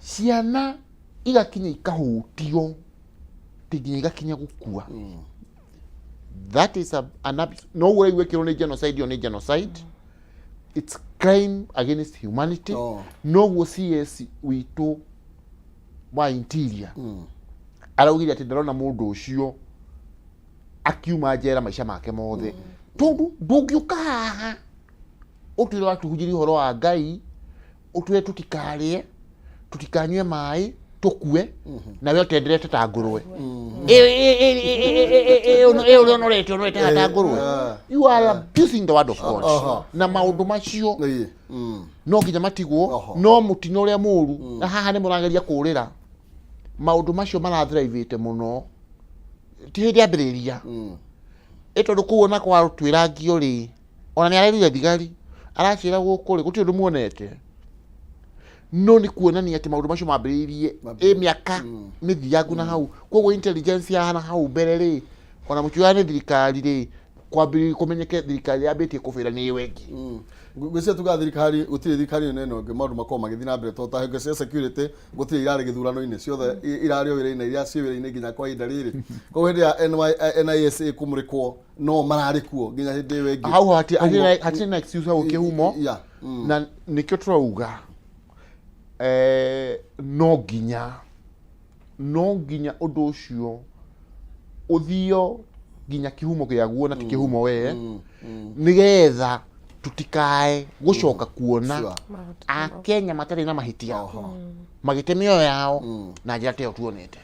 ciana igakinya ikahũtio ti nginya igakinya gũkua. That is an no ũguo ũraigua ĩkĩrwo nĩ genocide, ĩyo nĩ genocide. It's crime against humanity. Noguo CS witũ wa interior araugire atĩ ndarona mũndũ ũcio akiuma njera maica make mothe, tondũ ndũngĩũka haha ũtwĩre watũhunjĩria ũhoro wa Ngai, ũtwĩre tũtikarĩe, tũtikanyue maĩ, tũkue, nawe ũtenderete ta ngũrwe. Ĩ ũrĩa ũnorete ũnorete haha ta ngũrwe. You are abusing the word of God. Na maũndũ macio no nginya matigwo. No mũtino ũrĩa mũru na haha nĩ mũrageria kũrĩra maũndũ macio marathiraivĩte mũno, ti hĩndĩ ambĩrĩria ĩ, tondũ kũu ona kwarũtuĩrangio rĩ, ona nĩ arerire thigari araciĩra gũkũ rĩ gũtirĩ ũndũ muonete, no nĩ kuonania atĩ maũndũ macio mambĩrĩirie ĩ mĩaka mĩthiangu na hau. Koguo intelligence ya na hau mbere rĩ, ona mũkiugaga nĩ thirikari rĩ, kwambĩrĩria kũmenyeke thirikari yambĩtie kũbĩra nĩ ĩyo ĩngĩ. Ngwĩciria tugaga thirikari, gũtirĩ thirikari ĩno ĩno ĩngĩ maũndũ makoragwo magĩthiĩ na mbere, tondũ ta honge cia security gũtirĩ irarĩ gĩthurano-inĩ, ciothe irarĩ o wĩra-inĩ na iria ciĩ wĩra-inĩ nginya kwa ihinda rĩrĩ. Koguo hĩndĩ ya NISA kũmũrĩkwo no mararĩ kuo nginya hĩndĩ ĩyo ĩngĩ. Hau hatirĩ na excuse hau kĩhumo. Na nĩkĩo tũrauga no nginya ũndũ ũcio ũthio nginya kĩhumo kĩaguo, na ti kĩhumo we, nĩgetha tutikae gũcoka kuona Akenya matarĩ na mahĩtia magĩte mĩoyo yao na njĩra ta ĩyo tuonete.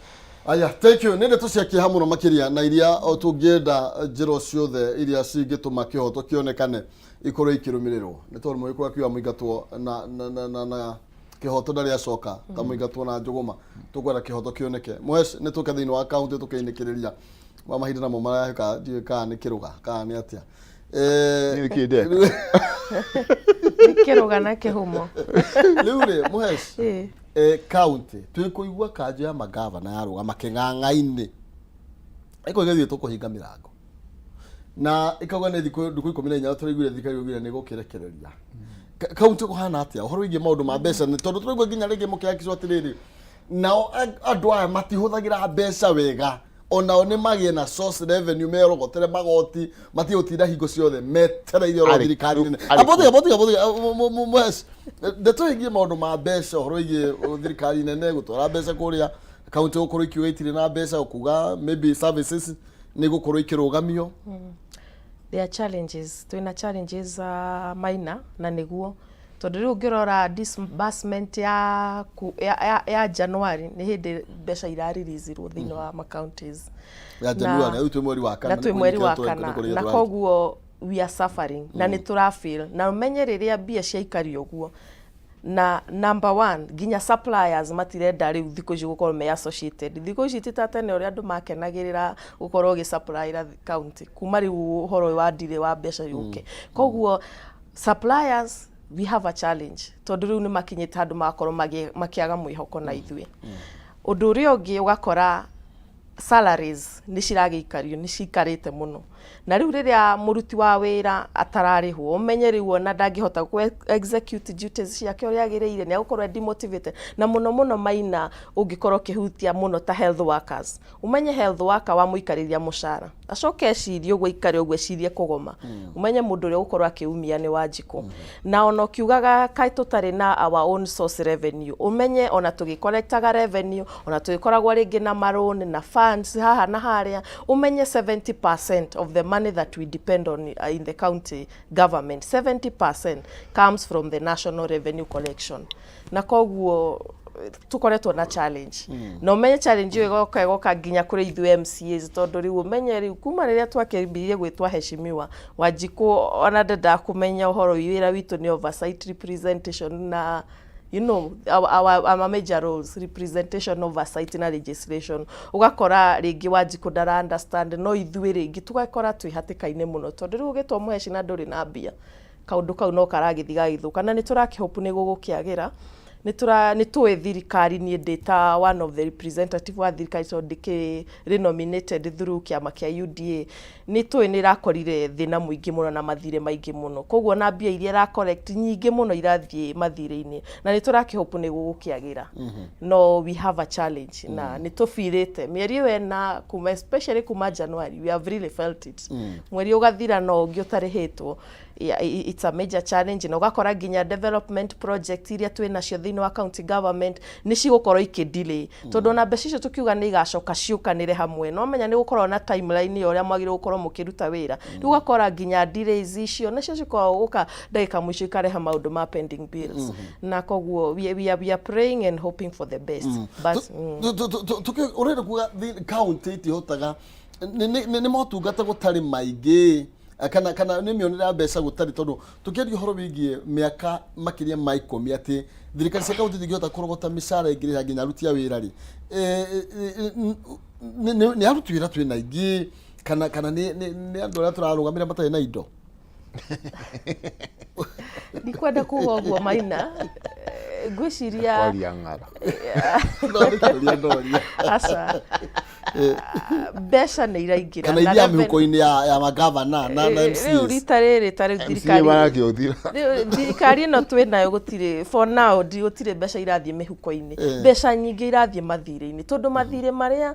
Aya, thank you. Nĩ ndeto cia kĩeha mũno makĩria, na iria o tũngĩenda njĩra o ciothe iria cingĩtũma kĩhoto kĩonekane ikorwo ikĩrũmĩrĩrwo, nĩ tondũ mũgĩkũyũ akiuga mũingatwo na kĩhoto ndarĩ acoka ta mũingatwo na njũgũma. Tũkwenda kĩhoto kĩoneke. Mũhesh, nĩ tũke thĩinĩ wa kaunti tũkĩinĩkĩrĩria wa mahinda namo marahĩka, ndiũĩ kana nĩ kĩrũga kana nĩ atĩa. Niĩ nĩkĩ ndeka? Nĩ kĩrũga na kĩhumo. Rĩu rĩ, Mũhesh, kaunti twĩ kũigua kanjũ ya magavana yarũgama kĩng'ang'a-inĩ ĩkoiga ithuĩ tũkũhinga mĩrango, na ĩkauga nĩ thikũ ndukũ 14, tũraiguire thirikari yaugire nĩ gũkĩrekereria. Kaunti kũhana atĩa ũhoro wĩgiĩ maũndũ ma mbeca? Nĩ tondũ tũraigua nginya rĩngĩ mũkĩakicwo atĩrĩrĩ, nao andũ aya matihũthagĩra mbeca wega, onao nĩ magĩe na source revenue, merogotere magoti, matige gũtinda hingo ciothe metereire oro thirikari nene. Abotiga abotiga abotiga Mũhesh, ndeto ĩgiĩ maũndũ ma mbeca, ũhoro wĩgiĩ thirikari nene gũtwara mbeca kũrĩa kaunti, gũkorwo ikiuga itirĩ na mbeca, kuga maybe services nĩ gũkorwo ikĩrũgamio. There are challenges, twĩna challenges minor, na nĩguo tondũ rĩu ũngĩrora disbursement ya January, nĩ hĩndĩ mbeca irareleasirwo thĩinĩ wa ma counties. Ya January, rĩu twĩ mweri wa kana. Na twĩ mweri wa kana, na koguo we are suffering na nĩ tũrafeel, na ũmenye rĩrĩa mbia ciaikario ũguo, na number one, nginya suppliers matirenda rĩu thikũ ici gũkorwo me associated. Thikũ ici ti ta tene ũrĩa andũ makenagĩrĩra gũkorwo ũgĩsupplyra county, kuma rĩu ũhoro ũyũ wa ndirĩ wa mbeca yũke. Koguo suppliers, we have a challenge, tondũ rĩu nĩ makinyĩte handũ magakorwo makĩaga mwĩhoko na ithuĩ. Ũndũ ũrĩa ũngĩ, ũgakora salaries nĩ ciragĩikario, nĩ cikarĩte mũno, na rĩu rĩrĩa mũruti wa wĩra atararĩhwo, ũmenye rĩu ona ndangĩhota kũ execute duties ciake ũrĩa agĩrĩire, nĩ agũkorwo e demotivated. Na mũno mũno maina ũngĩkorwo ũkĩhutia mũno ta health workers, ũmenye health worker wamũikarĩria mũcara, acoke ecirie ũguo, aikare ũguo ecirie kũgoma, ũmenye mũndũ ũrĩa ũgũkorwo akĩumia nĩ Wanjikũ. Na ona ũkiugaga kaĩ tũtarĩ na our own source revenue, ũmenye ona tũgĩcollectaga revenue, ona tũgĩkoragwo rĩngĩ na marũni na funds haha na harĩa, ũmenye 70% of the money that we depend on in the county government, 70% comes from the national revenue collection. Na koguo tukoretwo na challenge, na ũmenye challenge ĩyo ĩgoka nginya kũrĩ ithuĩ MCAs, tondũ rĩu ũmenye rĩu kuma rĩrĩa twakĩambirie gwĩtwo heshimiwa Wanjikũ, ona ndendaga kũmenya ũhoro wĩra witũ nĩ oversight, representation na Our major roles, representation, oversight na legislation, ũgakora rĩngĩ Wanjikũ ndara understand, no ithuĩ rĩngĩ tũgakora twĩ hatĩka-inĩ mũno, tondũ rĩu ũgĩtwo mũheci na ndũrĩ na mbia, kaũndũ kau no karagĩthiĩ gagĩthũka, na nĩ tũrakĩhope nĩ gũgũkĩagĩra. Nĩ tũĩ thirikari, niĩ ndĩ ta one of the representative wa thirikari, tondũ ndĩkĩrĩ nominated through kĩama kĩa UDA, nĩ tũĩ nĩ ĩrakorire thĩna mũingĩ mũno na mathirĩ maingĩ mũno. Koguo na mbia iria ĩra collect nyingĩ mũno irathiĩ mathirĩ-inĩ, na nĩ tũrakĩhope nĩ gũgũkĩagĩra, no we have a challenge na nĩ tũbirĩte mĩeri ĩyo ĩna kuma, especially kuma January, we have really felt it. Mweri ũgathira no ũngĩ ũtarĩhĩtwo. Yeah, it's a major challenge, na ũgakora nginya development project iria twĩ nacio thĩinĩ wa county government nĩ cigũkorwo ikĩ delay, tondũ ona mbeca icio tũkiuga nĩ igacoka ciũkanĩre hamwe, no menya nĩ gũkorwo na timeline ya ũrĩa mwagĩrĩirwo gũkorwo mũkĩruta wĩra. Rĩu ũgakora nginya delays icio nacio cikoragwo gũka ndagĩka mũico ikarehe maũndũ ma pending bills, na koguo we are praying and hoping for the best, but Ũrenda kuga county itihotaga nĩ motungata gũtarĩ maingĩ, kana nĩ mĩonere ya mbeca gũtarĩ, tondũ tũkĩaria ũhoro wĩgiĩ mĩaka makĩria ma 10 atĩ thirikari cia kaunti itingĩhota kũrogota mĩcara ĩngĩrĩha nginya aruti a wĩra rĩ, nĩ aruti wĩra twĩna aingĩ kana nĩ andũ arĩa tũrarũgamĩra matarĩ na indo? Ndikwenda kuga ũguo, Maina. Ngwĩciria Kwaria ng'ara. No nĩ kũria ndoria. Aca, mbeca nĩ iraingĩra kana na iria mĩhuko-inĩ ya magavana na Rĩu MCAs. Rita rĩrĩ ta rĩu MCA thirikari marakĩũthira. Rĩu thirikari ĩno twĩ nayo, gũtirĩ, for now gũtirĩ mbeca irathiĩ mĩhuko-inĩ. Mbeca nyingĩ irathiĩ mathirĩ-inĩ, tondũ mathirĩ marĩa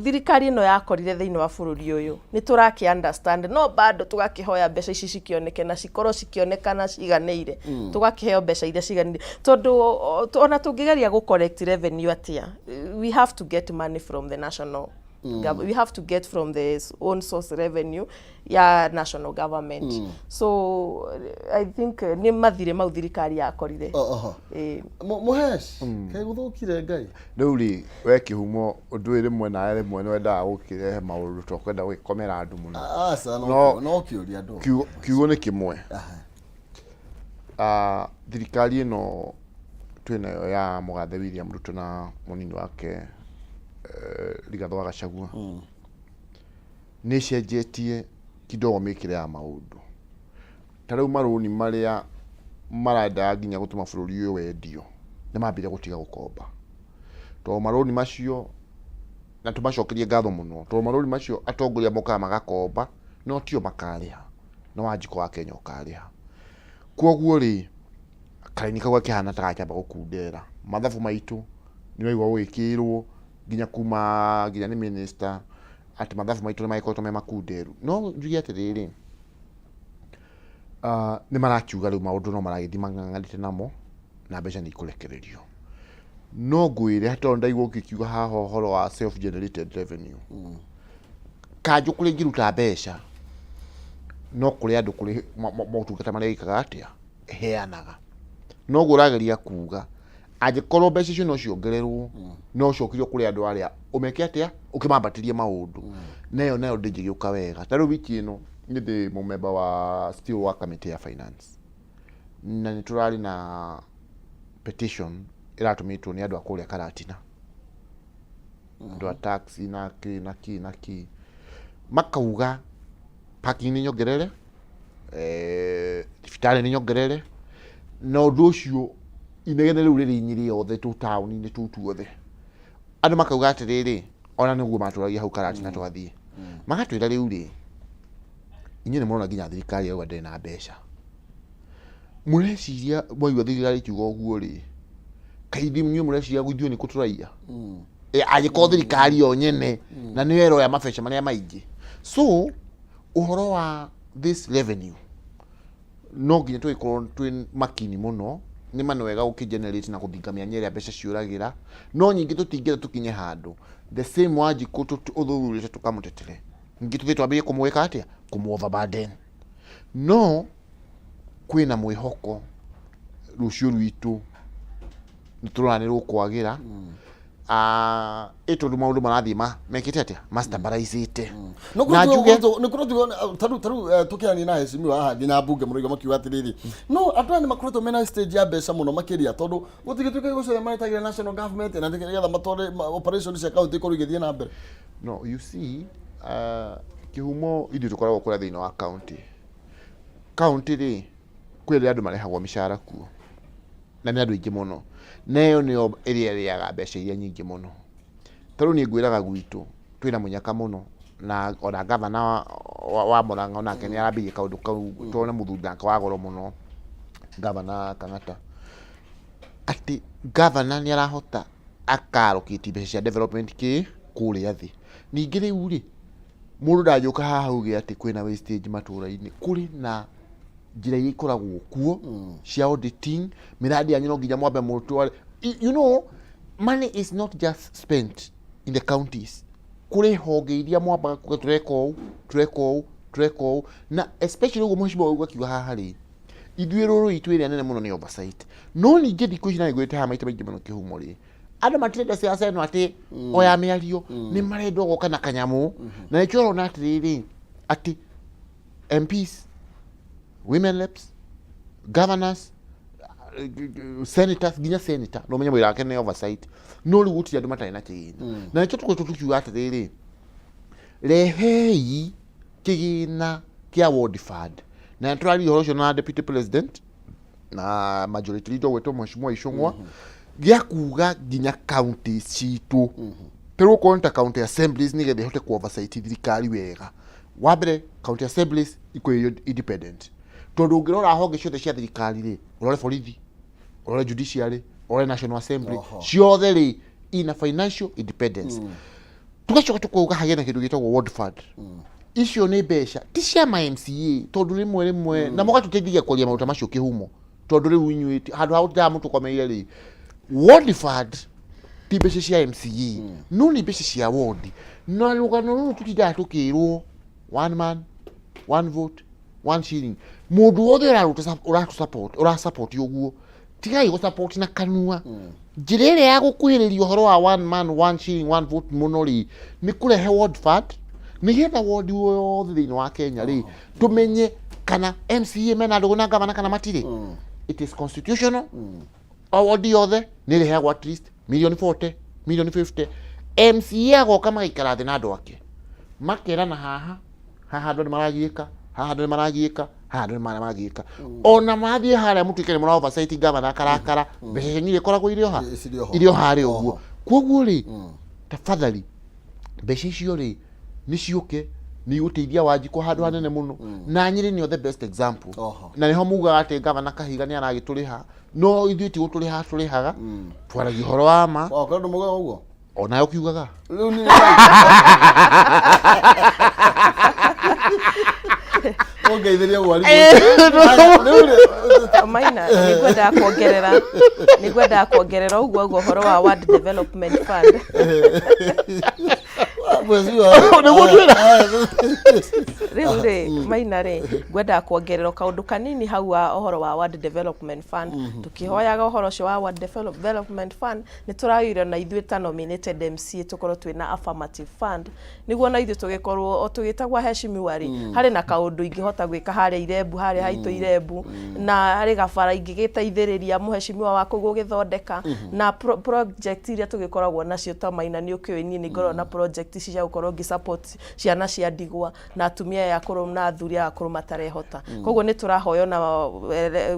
thirikari ĩno yakorire thĩinĩ wa bũrũri ũyũ nĩ tũrakĩ understand, no bado tũgakĩhoya mbeca ici cikĩoneke na cikorwo cikĩonekana ciganĩire, tũgakĩheo mbeca iria ciganĩire, tondũ ona tũngĩgeria gũ collect revenue atĩa, we have to get money from the national we have to get from the own source revenue ya national government. So I think nĩ mathirĩ mau thirikari yakorire. Oho. Mũhesh kaĩ gũthũkire Ngai? Rĩu rĩ, we kĩhumo, ũndũ ũyũ rĩmwe nawe rĩmwe nĩ wendaga gũkĩrehe maũndũ to kwenda gũgĩkomera andũ mũno. Aca, no no kĩũria andũ. Kiugo nĩ kĩmwe. Ah, thirikari ĩno twĩnayo ya mũgathe William Ruto na mũnini wake Rigathĩ wa Gachagua nĩ ĩcenjetie kidogo mĩkĩre ya maũndũ. Ta rĩu marũni marĩa marendaga nginya gũtũma bũrũri ũyũ wendio nĩ mambire gũtiga gũkomba, tondũ marũni macio, na tũmacokerie ngatho mũno, tondũ marũni macio atongoria mokaga magakomba, no tio makarĩha, no Wanjikũ wa Kenya ũkarĩha. Koguo rĩ, karaini kau gakĩhana ta gakĩamba gũkundera. Mathabu maitũ nĩ waigua gũgĩkĩrwo nginya kuma nginya nĩ minister atĩ mathabu maitũ nĩ magĩkoretwo me makunderu. No njuge atĩrĩrĩ, nĩ marakiuga rĩu maũndũ no maragĩthiĩ mang'ang'anĩte namo na mbeca nĩ ikũrekererio. No ngwĩre, tondũ ndaigua ũgĩkiuga haha ũhoro wa self generated revenue, kanjũ kũrĩa ingĩruta mbeca no kũrĩ andũ, kũrĩ motungata marĩa ĩkaga atĩa ĩheanaga. Noguo ũrageria kuga, angĩkorwo mbeca icio no ciongererwo, no cokirio kũrĩ andũ arĩa ũmeke atĩa, ũkĩmambatĩrie maũndũ nayo ndĩngĩgĩũka wega. Ta rĩu wiki ĩno nĩ ndĩ mũmemba wa still wa committee ya finance, na nĩ tũrarĩ na petition ĩratũmĩtwo nĩ andũ a kũrĩa Karatina, andũ a taxi na kĩ na kĩ na kĩ, makauga parking nĩ nyongerere, thibitarĩ nĩ nyongerere, na ũndũ ũcio inegene rĩu rĩrĩ inyĩrĩ yothe tũ taũni-inĩ tũu tuothe. Andũ makauga atĩrĩrĩ, ona nĩguo matũragia hau Karatina, twathiĩ magatwĩra, rĩu rĩ, inyuĩ nĩ mũrona nginya thirikari yauga ndĩrĩ na mbeca. Mũreciria mwaigua thirikari ikiuga ũguo rĩ, kaĩ inyuĩ mũreciria ithuĩ nĩ kũ tũraiya? Angĩkorwo thirikari yo nyene na nĩyo ĩroya mabeca marĩa maingĩ. So ũhoro wa this revenue no nginya tũgĩkorwo twĩ makini mũno. Nĩ ma nĩ wega gũkĩ generate na gũthinga mĩanya ĩrĩa mbeca ciũragĩra, no nyingĩ tũtingĩenda tũkinye handũ the same Wanjikũ ũthuthurĩte tũkamũtetere, ningĩ tũthiĩ twambĩrĩrie kũmwĩka atĩa, kũmũ overburden. No kwĩna mwĩhoko rũciũ rwitũ nĩ tũrona nĩ rũkwagĩra. Ah, ĩ tondũ maũndũ marathiĩ ma mekĩte atĩa mastambaraicĩte No na njuge nä kå tarä u tå kä arania na heshimiwa haha nginya mbunge må raiga makiuga atä rä rä no andå aya nä makoretwo mena stage ya mbeca må no makä ria tondå gå tigä tuä ka gå ciothe maretagä national government na nä getha matware operation cia county ikorwo igä thiä na mbere. No you see, kĩhumo ithuĩ tũkoragwo kũrĩa thĩinĩ wa county. County rĩ, kwĩ rĩrĩa andũ marĩhagwo mĩcara kuo na nĩ andũ aingĩ mũno, na ĩyo nĩyo ĩrĩa ĩrĩaga mbeca iria nyingĩ mũno. Ta rĩu niĩ ngwĩraga gwitũ twĩna mũnyaka mũno na ona gavana wa Murang'a onake nĩ arambĩrĩirie kaũndũ kau tondũ nĩ mũthuri nake wa goro mũno, gavana Kang'ata, atĩ gavana nĩ arahota aka allocate mbeca cia development kĩ kũrĩa thĩ. Ningĩ rĩu rĩ, mũndũ ndangĩũka haha auge atĩ kwĩna wastage matũra-inĩ, kũrĩ na njĩra iria ikoragwo kuo cia auditing, mĩradi yanyu no nginya mwambe mũtware. You know, money is not just spent in the counties. Kũrĩ honge iria mwambaga kuga tũreka ũũ, tũreka ũũ, tũreka ũũ, na especially ũguo mheshimiwa auga akiuga haha rĩ, ithuĩ rũrũ itũ ĩrĩa nene mũno nĩ oversight. No ningĩ thikũ ici na nĩngwĩrĩte haha maita maingĩ mũno kĩhumo rĩ, andũ matirenda siasa ĩno atĩ o ya mĩario, nĩ marenda ũgoka na kanyamũ. Na nĩkĩo ũrona atĩrĩrĩ, atĩ MPs, women reps, governors, senators, nginya senator no menye wĩra wake nĩ oversight, no rĩu gũtirĩ andũ matarĩ na kĩgĩna. Na nĩkĩo tũkoretwo tũkiuga atĩrĩrĩ, rehei kĩgĩna kĩa ward fund, na nĩ tũraria ũhoro ũcio na deputy president na majority leader gwĩtwo mheshimiwa Ichung'wa, gĩa kuga nginya county citũ tarĩu okorwo nĩ ta county assemblies, nĩgetha ihote ku oversight thirikari wega. Wa mbere, county assemblies ikorwo independent, tondũ ũngĩrora honge ciothe cia thirikari rĩ, ũrore borithi, ũrore judiciary, ũrore national assembly, ciothe rĩ ina financial independence. Tugacoka tukauga hagĩe na kĩndũ gĩtagwo ward fund. Icio nĩ mbeca ti cia ma MCA, tondũ rĩmwe rĩmwe na mũgatũteithagia kwaria maũndũ ta macio kĩhumo, tondũ rĩu inyuĩ handũ ha gũtindaga mũtũkomeire rĩ, ward fund ti mbeca cia MCA, no nĩ mbeca cia ward. Na rũgano rũrũ tũtindaga tũkĩrwo one man, one vote, one shilling, mũndũ wothe ũratũ support, ũra support ũguo, tigai gũ support na kanua. Njĩra ĩrĩa ya gũkuhĩrĩria ũhoro wa one man, one shilling, one vote mũno rĩ, nĩ kũrehe ward fund, nĩgetha ward yothe thĩinĩ wa Kenya rĩ, tũmenye kana MCA mena ndũgũ na gavana kana matirĩ. It is constitutional. O ward yothe nĩ ĩrĩheagwo at least milioni 40, milioni 50. MCA agoka magaikara thĩ na andũ ake, makerana haha haha andũ nĩ maragiĩka, haha andũ nĩ maragiĩka, haha andũ nĩ maragiĩka. Ona mathiĩ harĩa mũtuĩke nĩ mũra oversight gavana akarakara, mbeca cianyu iria ikoragwo irĩ oha Cirĩ oho. Irĩ o harĩa ũguo. Oho. Koguo rĩ, tafadhali, mbeca icio rĩ, nĩ ciũke, nĩ igũteithia Wanjikũ handũ hanene mũno, na Nyĩrĩ nĩyo the best example. Na nĩho mugaga atĩ gavana Kahiga nĩ aragĩtũrĩha, no ithuĩ ti gũtũrĩha tũrĩhaga, twaragia ũhoro wa ma. Okorwo ndå mugaga ũguo. Onawe ũkiugaga. Rĩu nĩ ũngeithĩria mwarimũ rĩu rĩ. Maina, nĩngwendaga kuongerera ũguo ũhoro wa Ward Development Fund. Mheshimiwa. Nĩguo twĩra. Rĩu rĩ, Maina rĩ, ngwendaga kuongerera kaũndũ kanini hau wa ũhoro wa Ward Development Fund. Tũkĩhoyaga ũhoro ũcio wa Ward Development Fund, nĩ tũragĩire na ithuĩ ta nominated MCA tũkorwo twĩna affirmative fund, nĩguo na ithuĩ tũgĩkorwo o tũgĩtagwo heshimiwa rĩ, harĩ na kaũndũ ingĩhota gwĩka harĩa Irembu, harĩa haitũ Irembu, na harĩ gabara ingĩgĩteithĩrĩria mũheshimiwa wa kũu gũgĩthondeka na project iria tũgĩkoragwo nacio. Ta Maina, nĩ ũkĩũĩ niĩ nĩ ngoragwo na project ici cia gũkorwo ngĩ support ciana cia ndigwa na atumia aya akũrũ na athuri aya akũrũ matarehota. Koguo nĩ tũrahoya ona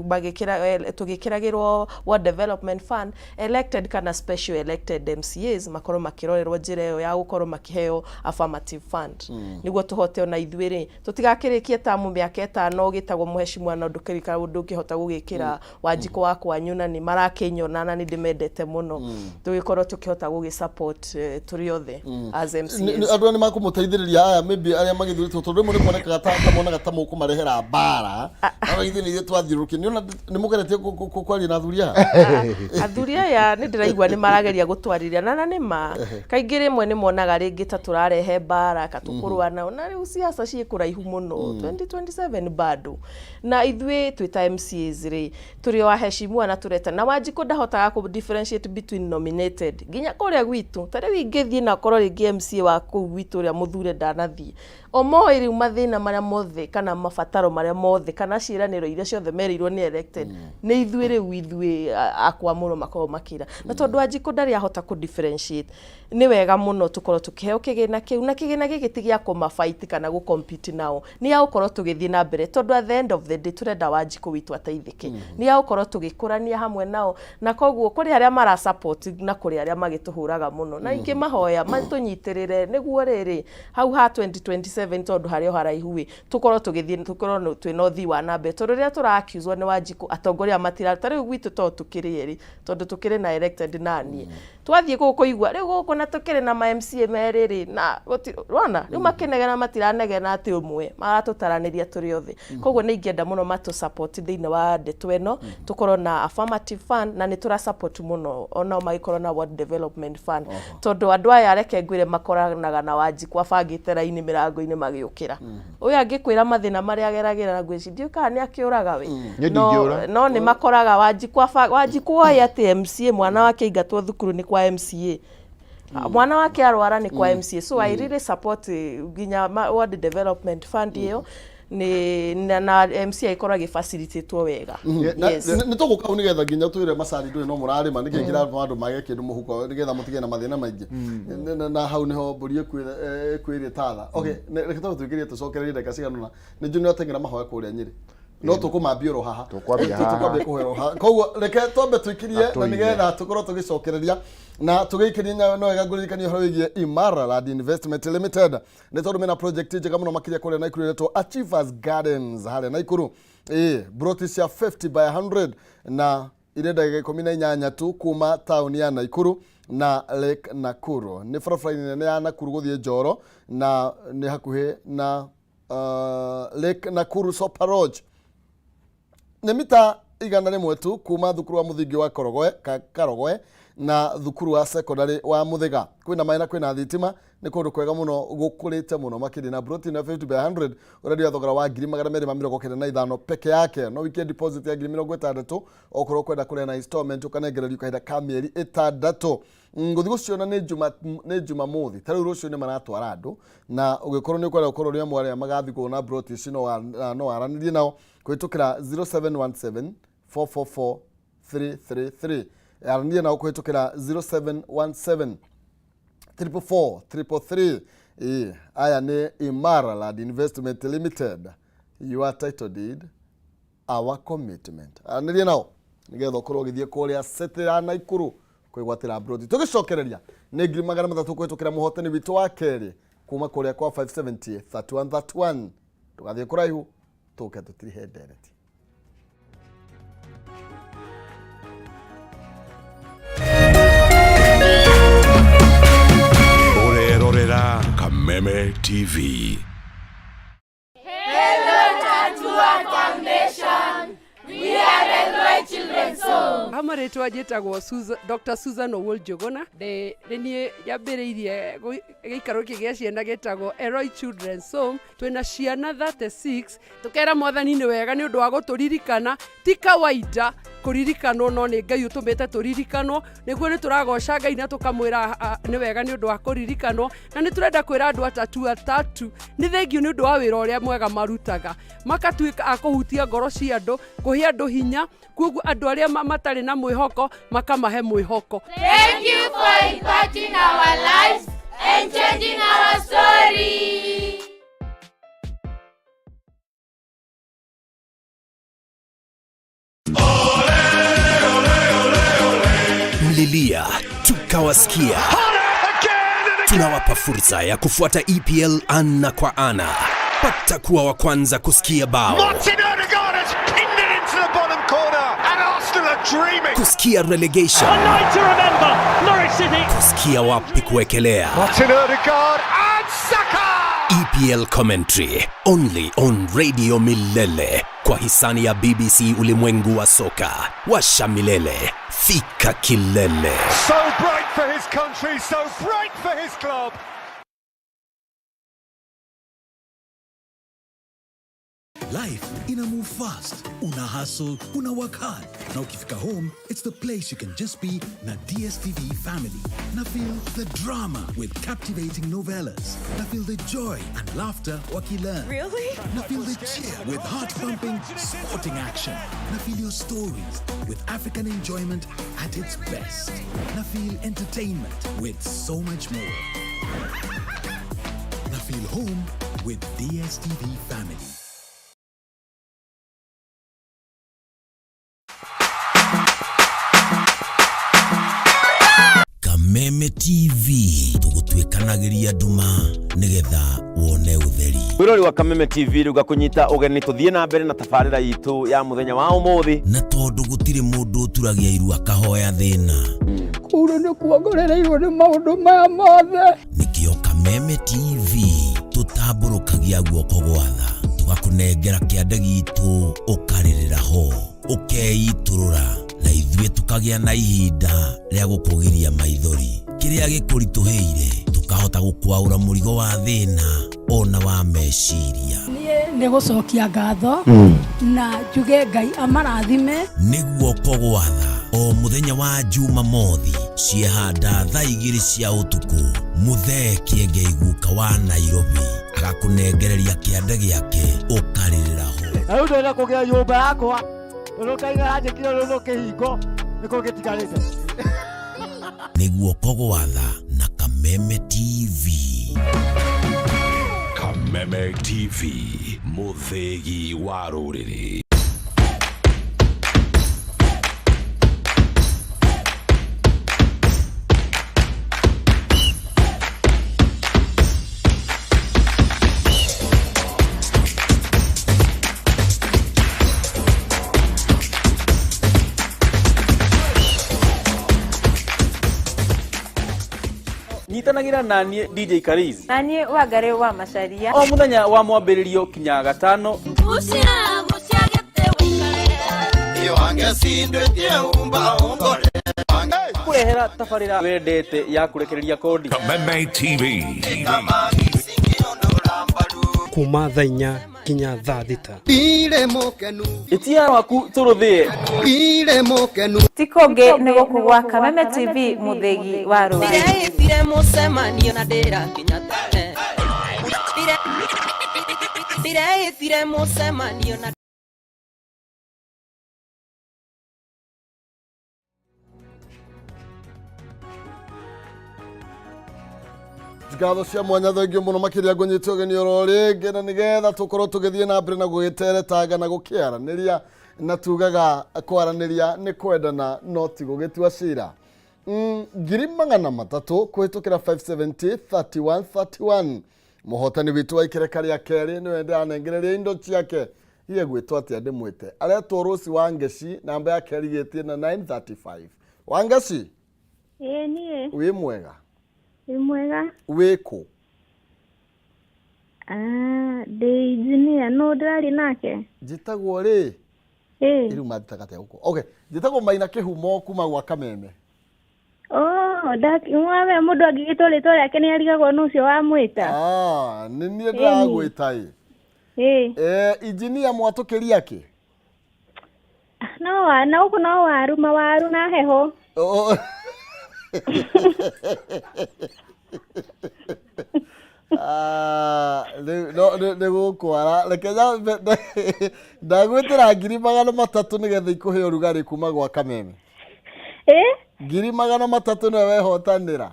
magĩkĩra tũgĩkĩragĩrwo Ward Development Fund, elected kana special elected MCAs makorwo makĩrorerwo njĩra ĩyo ya gũkorwo makĩheo affirmative fund, nĩguo tũhote ona ithuĩ rĩ, tũtigakĩrĩkie tamu mĩaka 5 ũgĩtagwo mũheshimiwa na ndũkĩrĩ kaũndũ ũngĩhota gũgĩkĩra Wanjikũ wa kwanyu, na nĩ marakĩnyona na nĩ ndĩmendete mũno, tũgĩkorwo tũkĩhota gũgĩ support tũrĩ othe as MCAs. Andũ aya nĩ makũmũteithĩrĩria aya maybe arĩa magĩthiĩ. Magĩthurĩtwo tondũ rĩmwe nĩ kuonekaga ta monaga ta mũkũmarehera mbara, no ithuĩ nĩ ithuĩ twathiũrũrũkire. Nĩ ona nĩ mũgeretie kwaria na athuri aya? Athuri aya nĩ ndĩraigua nĩ marageria gũtwarĩria na nĩ ma kaingĩ rĩmwe nĩ monaga rĩngĩ ta tũrarehe mbara ka tũkũrũa nao, na rĩu siasa ciĩ kũraihu mũno, 2027 bado. Na ithuĩ twĩ ta MCAs rĩ, tũrĩ o aheshimiwa na tũreta na Wanjikũ ndahotaga kũ differentiate between nominated nginya kũrĩa gwitũ. Ta rĩu ingĩthiĩ na korwo rĩngĩ MCA wa kũu gwitũ ũrĩa mũthure ndanathiĩ, o moĩ rĩu mathĩna marĩa mothe kana mabataro marĩa mothe kana ciĩranĩro iria ciothe merĩirwo nĩ elected nĩ ithuĩ rĩu ithuĩ akwamũrwo makoragwo makĩra. Na tondũ Wanjikũ ndarĩ ahota kũ differentiate, nĩ wega mũno tũkorwo tũkĩheo kĩgĩna kĩu, na kĩgĩna gĩkĩ ti gĩa kũma fight kana gũ compete nao, nĩ ya gũkorwo tũgĩthiĩ na mbere tondũ at the end of the day tũrenda Wanjikũ witũ ateithĩke, nĩ ya gũkorwo tũgĩkũrania hamwe nao. Na koguo kũrĩ arĩa mara support na kũrĩ arĩa magĩtũhũraga mũno, na ingĩmahoya matũnyitĩrĩre nĩguo rĩrĩ hau ha 2027 tondũ harĩ o haraihu ĩ, tũkorwo tũgĩthiĩ, tũkorwo twĩna ũthii wa na mbere, tondũ rĩrĩa tũra accuse nĩ Wanjikũ atongoria matira, ta rĩu gwitũ to tũkĩrĩ erĩ tondũ tũkĩrĩ na elected naniĩ, twathiĩ kũu kũigua rĩu gũkũ na tũkĩrĩ na ma MCA merĩ rĩ, na wona rĩu makĩnegena matiranegena atĩ ũmwe, maratũtaranĩria tũrĩ othe. Koguo nĩ ingĩenda mũno matũ support thĩinĩ wa ndeto ĩno, tũkorwo na affirmative fund, na nĩ tũra support mũno onao magĩkorwo na ward development fund, tondũ andũ aya reke ngwĩre makoranaga na Wanjikũ abangĩte raini mĩrango-inĩ magĩũkĩra. Ũyũ angĩkwĩra mathĩna marĩa ageragĩra na ngwĩciria ndiũĩ kana nĩ akĩũraga we. Niĩ ndingĩũra. No nĩ makoraga Wanjikũ Wanjikũ oĩ atĩ MCA mwana wake aingatwo thukuru nĩ kwa MCA. Mwana wake arwara nĩ kwa MCA. So I really support nginya ward development fund ĩyo nĩ na MCA ĩkorwo ĩgĩfacilitatwo wega. Yes. Nĩ tũgũka hau nĩgetha nginya twĩre macani ndũĩ no mũrarĩma nĩkĩ kĩratũma andũ mage kĩndũ mũhuko nĩgetha mũtigĩe na mathĩna maingĩ. Na hau nĩho mbũri ĩkuĩre tatha. Okay, reke twambe tũingĩrie tũcokererie ndagĩka cigana ũna. Nĩ njũĩ nĩ wateng'era mahoya kũrĩa Nyĩrĩ. No tũkũmambia oro haha. Tũkwambia haha. Tũkwambia kũhoya oro haha. Koguo reke twambe tũikirie na tũine. nĩgetha tũkorwo tũgĩcokereria na tũgĩikĩrie. No wega ngũririkania ũhoro wĩgiĩ Imara Land Investment Limited, nĩ tondũ mena project njega mũno makĩria kũrĩa Naikuru ĩretwo Achievers Gardens harĩa Naikuru, ĩĩ broti cia 50 by 100 na irĩ ndagĩka 18 tu kuma taũni ya Naikuru na Lake Nakuru. Nĩ barabara-inĩ nene ya Nakuru gũthiĩ Njoro na nĩ hakuhĩ na Lake Nakuru Sopa Lodge. Nĩ mita 100 tu kuma thukuru wa mũthingi wa Korogoe, Karogoe na thukuru wa secondary wa Mũthĩga. Kwĩna maĩ na kwĩna thitima. Nĩ kũndũ kwega mũno gũkũrĩte mũno makĩria, na broti na 50 by 100 ũrendio thogora wa 295,000 peke yake. No wikie deposit ya 60,000 okorwo kwenda kũrĩa na installment, ũkanengererio kahinda ka mĩeri 6. Ngũthiĩ gũciona nĩ juma, nĩ Jumamothi ta rĩu rũciũ nĩ maratwara andũ, na ũgĩkorwo nĩ ũkwenda gũkorwo ũrĩ amwe arĩa magathiĩ kuona broti ici, no waranĩrie nao kũhĩtũkĩra 0717 444 333. Aranĩria nao kũhĩtũkĩra 0717 444 333. Ĩĩ, aya nĩ Imara Land Investment Limited, your title deed, our commitment. Aranĩria nao nĩgetha ũkorwo ũgĩthiĩ kũrĩa city ya Naikuru kwĩgwatĩra broti. Tũgĩcokereria nĩ 300,000 kũhĩtũkĩra mũhotani witũ wa kerĩ kuma kũrĩa kwa 570 3131. Ndũgathiĩ kũraihu, tũke tũtirihe ndereti. Ũrerorera Kameme TV. Hello, Foundation. We are Elroy Children's Home. Ha marĩtwa njĩtagwo Dr. Susan Owuor Njũgũna. Nĩ niĩ nyambĩrĩirie gĩikaro gĩkĩ gĩa ciana gĩtagwo Elroy Children's Home. Twĩna ciana 36. Tũkera Mwathani nĩ wega nĩ ũndũ wa gũtũririkana. Ti kawaida kũririkanwo, no nĩ Ngai ũtũmĩte tũririkanwo. Nĩguo nĩ tũragoca Ngai na tũkamwĩra nĩ wega nĩ ũndũ wa kũririkanwo. Na nĩ tũrenda kwĩra andũ atatu atatu nĩ thengiũ nĩ ũndũ wa wĩra ũrĩa mwega marutaga, makatuĩka a kũhutia ngoro cia andũ, kũhe andũ hinya, koguo andũ arĩa matarĩ na mwĩhoko makamahe mwĩhoko. Thank you for impacting our lives and changing our story. Mlilia tukawasikia. Tunawapa fursa ya kufuata EPL ana kwa ana. Pata kuwa wa kwanza kusikia bao, Martin Odegaard has pinned it into the bottom corner, and Arsenal are dreaming. Kusikia relegation, A night to remember, Norwich City. Kusikia wapi kuwekelea. Martin Odegaard and Saka! EPL commentary only on Radio Milele kwa hisani ya BBC ulimwengu wa soka. Washa milele, fika kilele. So bright for his country, so bright for his club. Life ina move fast. Una hustle, una work hard. Na ukifika home, it's the place you can just be na DSTV family. Na feel the drama with captivating novellas. Na feel the joy and laughter wakilearn. Really? Na feel the cheer with heart-pumping sporting action. Na feel your stories with African enjoyment at its best. Na feel entertainment with so much more. Na feel home with DSTV family. Kameme TV tũgũtuĩkanagĩria nduma nĩgetha wone ũtheri. Mwĩrori wa Kameme TV rĩu ngakũnyita ũgeni tũthiĩ na mbere na tabarĩra itũ ya mũthenya wa ũmũthĩ. Na tondũ gũtirĩ mũndũ ũturagia iru akahoya thĩna, Kũu nĩ kuongorereirwo nĩ maũndũ maya mothe. Nĩkĩo Kameme TV tũtambũrũkagia guoko gwa tha, tũgakũnengera kĩande gitũ, ũkarĩrĩra ho, ũkeitũrũra, na ithuĩ tũkagĩa na ihinda rĩa gũkũgiria maithori. Kĩrĩa gĩkũritũhĩire tũkahota gũkwaũra mũrigo wa thĩna ona wa meciria. Niĩ nĩ gũcokia ngatho na njuge Ngai amarathime. Nĩ guoko gwa tha o mũthenya wa Jumamothi ciehanda thaa 2 cia ũtukũ, Mũthee Kĩengei guka wa Nairobi agakũnengereria kĩande gĩake ũkarĩrĩra ho. Na rĩu ndĩrenda kũgĩa nyũmba yakwa tondũ Ngai nĩaranjĩkire rũrũ kĩhingo nĩkĩo gĩtigarĩte. Nĩ guoko gwa tha na Kameme TV. Kameme TV, mũthĩgi wa rũrĩrĩ. Nyitanagĩra na niĩ DJ Kariz Na niĩ Wangarĩ wa Macaria. O mũthenya wa mwambĩrĩrio kinya gatano. Kũrehera tabarĩra wendete ya kũrekereria kodi. Kameme TV. Kuma thaa 4 kinya thaa 6. Ĩtia waku tũrũthĩe. Ti kũngĩ nĩ gũkũ gwa Kameme TV mũthĩgi wa rũrĩrĩ. Ndĩreĩtire mũcemanio na ndĩrakinya tene. Ndĩreĩtire mũcemanio na Ngatho cia mwanya, thengio mũno makĩria. Ngũnyite ũgeni oro rĩngĩ na nĩgetha tũkorwo tũgĩthiĩ na mbere na gũgĩteretanga na gũkĩaranĩria, na tugaga kwaranĩria nĩ kwendana no ti gũgĩtua cira. 300,000 kũhĩtũkĩra 570 31 31. Mũhotani witũ wa ikereka rĩa kerĩ nĩwe ndĩranengereria indo ciake. Iye gwĩtwo atĩa? Ndĩmwĩte aretwo Rũci wa Ngeci, namba yake arigĩtie na 935. Wangeci? Ĩĩ niĩ. Wĩ mwega? Wĩ mwega. Wĩ kũ? Ah, ndĩ engineer, nũ ndĩraria nake? Njĩtagwo rĩ? Ĩĩ. Rĩu manjĩtaga atĩa gũkũ? Okay, njĩtagwo Maina Kĩhumo kuma gwa Kameme. Oh, mwawe mũndũ angĩgĩtwo rĩtwa rĩake nĩ arigagwo nũ ũcio wamwĩta. Ah, nĩ niĩ Ĩni. ndĩragwĩta ĩ. Ĩĩ. Eh, injinia mwatũkĩria kĩ? No wa na gũkũ no waru, mawaru na heho. Oh. Ah, rĩu no nĩ gũkwara, reke nyambe ndagwĩtĩra 300,000 nĩgetha ikũhe ũrugarĩ kuma gwa Kameme. Ĩ? 300,000 nĩwe wehotanĩra.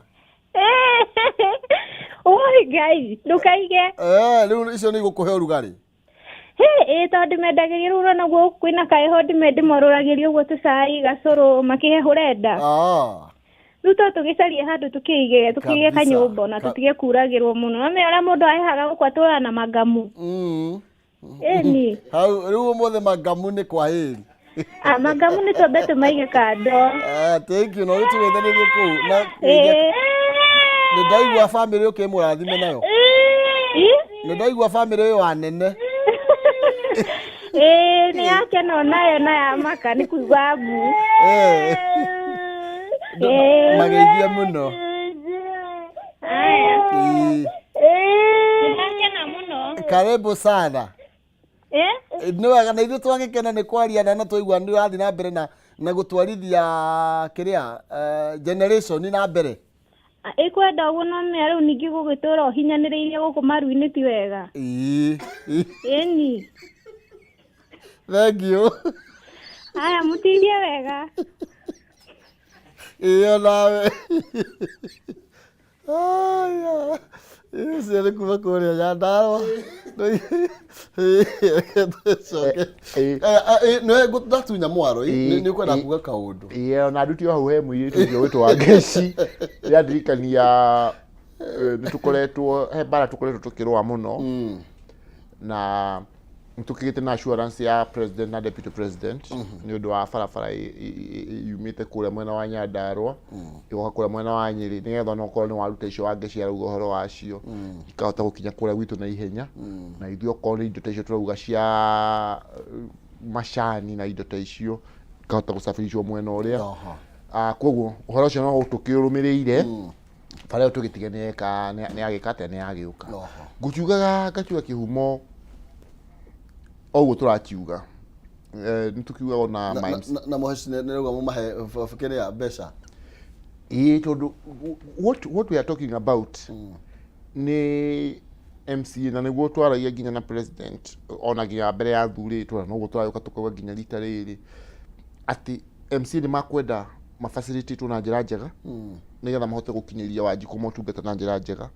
Oi Ngai, ndũkaige. Eh, rĩu icio nĩ igũkũhe ũrugarĩ. Hĩ, ĩ tondũ ndĩmendagĩria rĩu ũrona guo kwĩna kaheho ndĩmorũragĩria ũguo tũcai gacũrũ makĩhehũre nda. Ah. Rĩu to tũgĩcarie handũ tũkĩige tũkĩige Kabisa. kanyũmba na tũtige kuragĩrwo mũno. Na ũrĩa mũndũ ahehaga gũkũ atũraga na mangamu. Ĩni. Hau rĩu ũmũthĩ mangamu nĩ kwa hĩri. Ah, mangamu nĩ twambe tũmaige kando. Ah, thank you. No rĩu tũgĩthanĩrie kũu na Ĩĩ. nĩ ndaigua bamĩrĩ ũkĩmũrathime nayo. Ĩ? Nĩ ndaigua bamĩrĩ ũyũ wa nene. Ĩĩ nĩ yakena onayo na yamaka nĩ kuigua mbu. Eh. Ĩĩ. Mageithie mũno. Aya. Ĩĩ. Nĩndakena mũno. Karibu sana. Eh? Nĩ wega na ithuĩ twagĩkena nĩ kwaria na na twaigua nĩ ũrathiĩ na mbere na na gũtwarithia kĩrĩa generation na mbere. Ĩkwenda ũguo no mĩa rĩu ningĩ gũgĩtũra ũhinyanĩrĩirie gũkũ maru-inĩ ti wega. Ĩĩ. Ĩni. Thank you. Aya mũtindie wega. Ĩĩ onawe. Aya. Ũcio nĩ kuma kũrĩa Nyandarũa. Tũcoke. Nĩwe ndatunya mwaro nĩ ũkwenda kuga kaũndũ. Ĩĩ ona nduti o hau he mũirĩtu ũngĩ wĩtwo Wangeci yandirikania nĩ tũkoretwo he mbara tũkoretwo tũkĩrũa mũno na nĩ tũkĩgĩte na assurance ya president na deputy president nĩ ũndũ wa barabara yumĩte kũrĩa mwena wa Nyandarũa ĩgoka kũrĩa mwena wa Nyĩrĩ nĩgetha ona okorwo nĩ waruta icio Wangeci arauga ũhoro wacio ikahota gũkinya kũrĩa gwitũ na ihenya na ithuĩ okorwo nĩ indo ta icio tũrauga cia macani na indo ta icio ikahota gũcabiricwo mwena ũrĩa. Koguo ũhoro ũcio no tũkĩũrũmĩrĩire bara ĩyo tũgĩtige nĩyeka nĩyagĩka atĩa nĩyagĩũka. Ngũkiugaga ngakiuga kĩhumo o ũguo tũrakiuga nĩ tũkiugaga ona Na- mines na mũheci nĩ rauga mũmahe kĩrĩa mbeca. Ĩĩ tondũ what we are talking about nĩ MCA na nĩguo twaragia nginya na president ona nginya mbere ya thurĩtwo na noguo tũragĩũka tũkauga nginya rita rĩrĩ atĩ MCA nĩ makwenda mafacilitatwo na njĩra njega nĩgetha mahote gũkinyĩria Wanjikũ motungata na njĩra njega.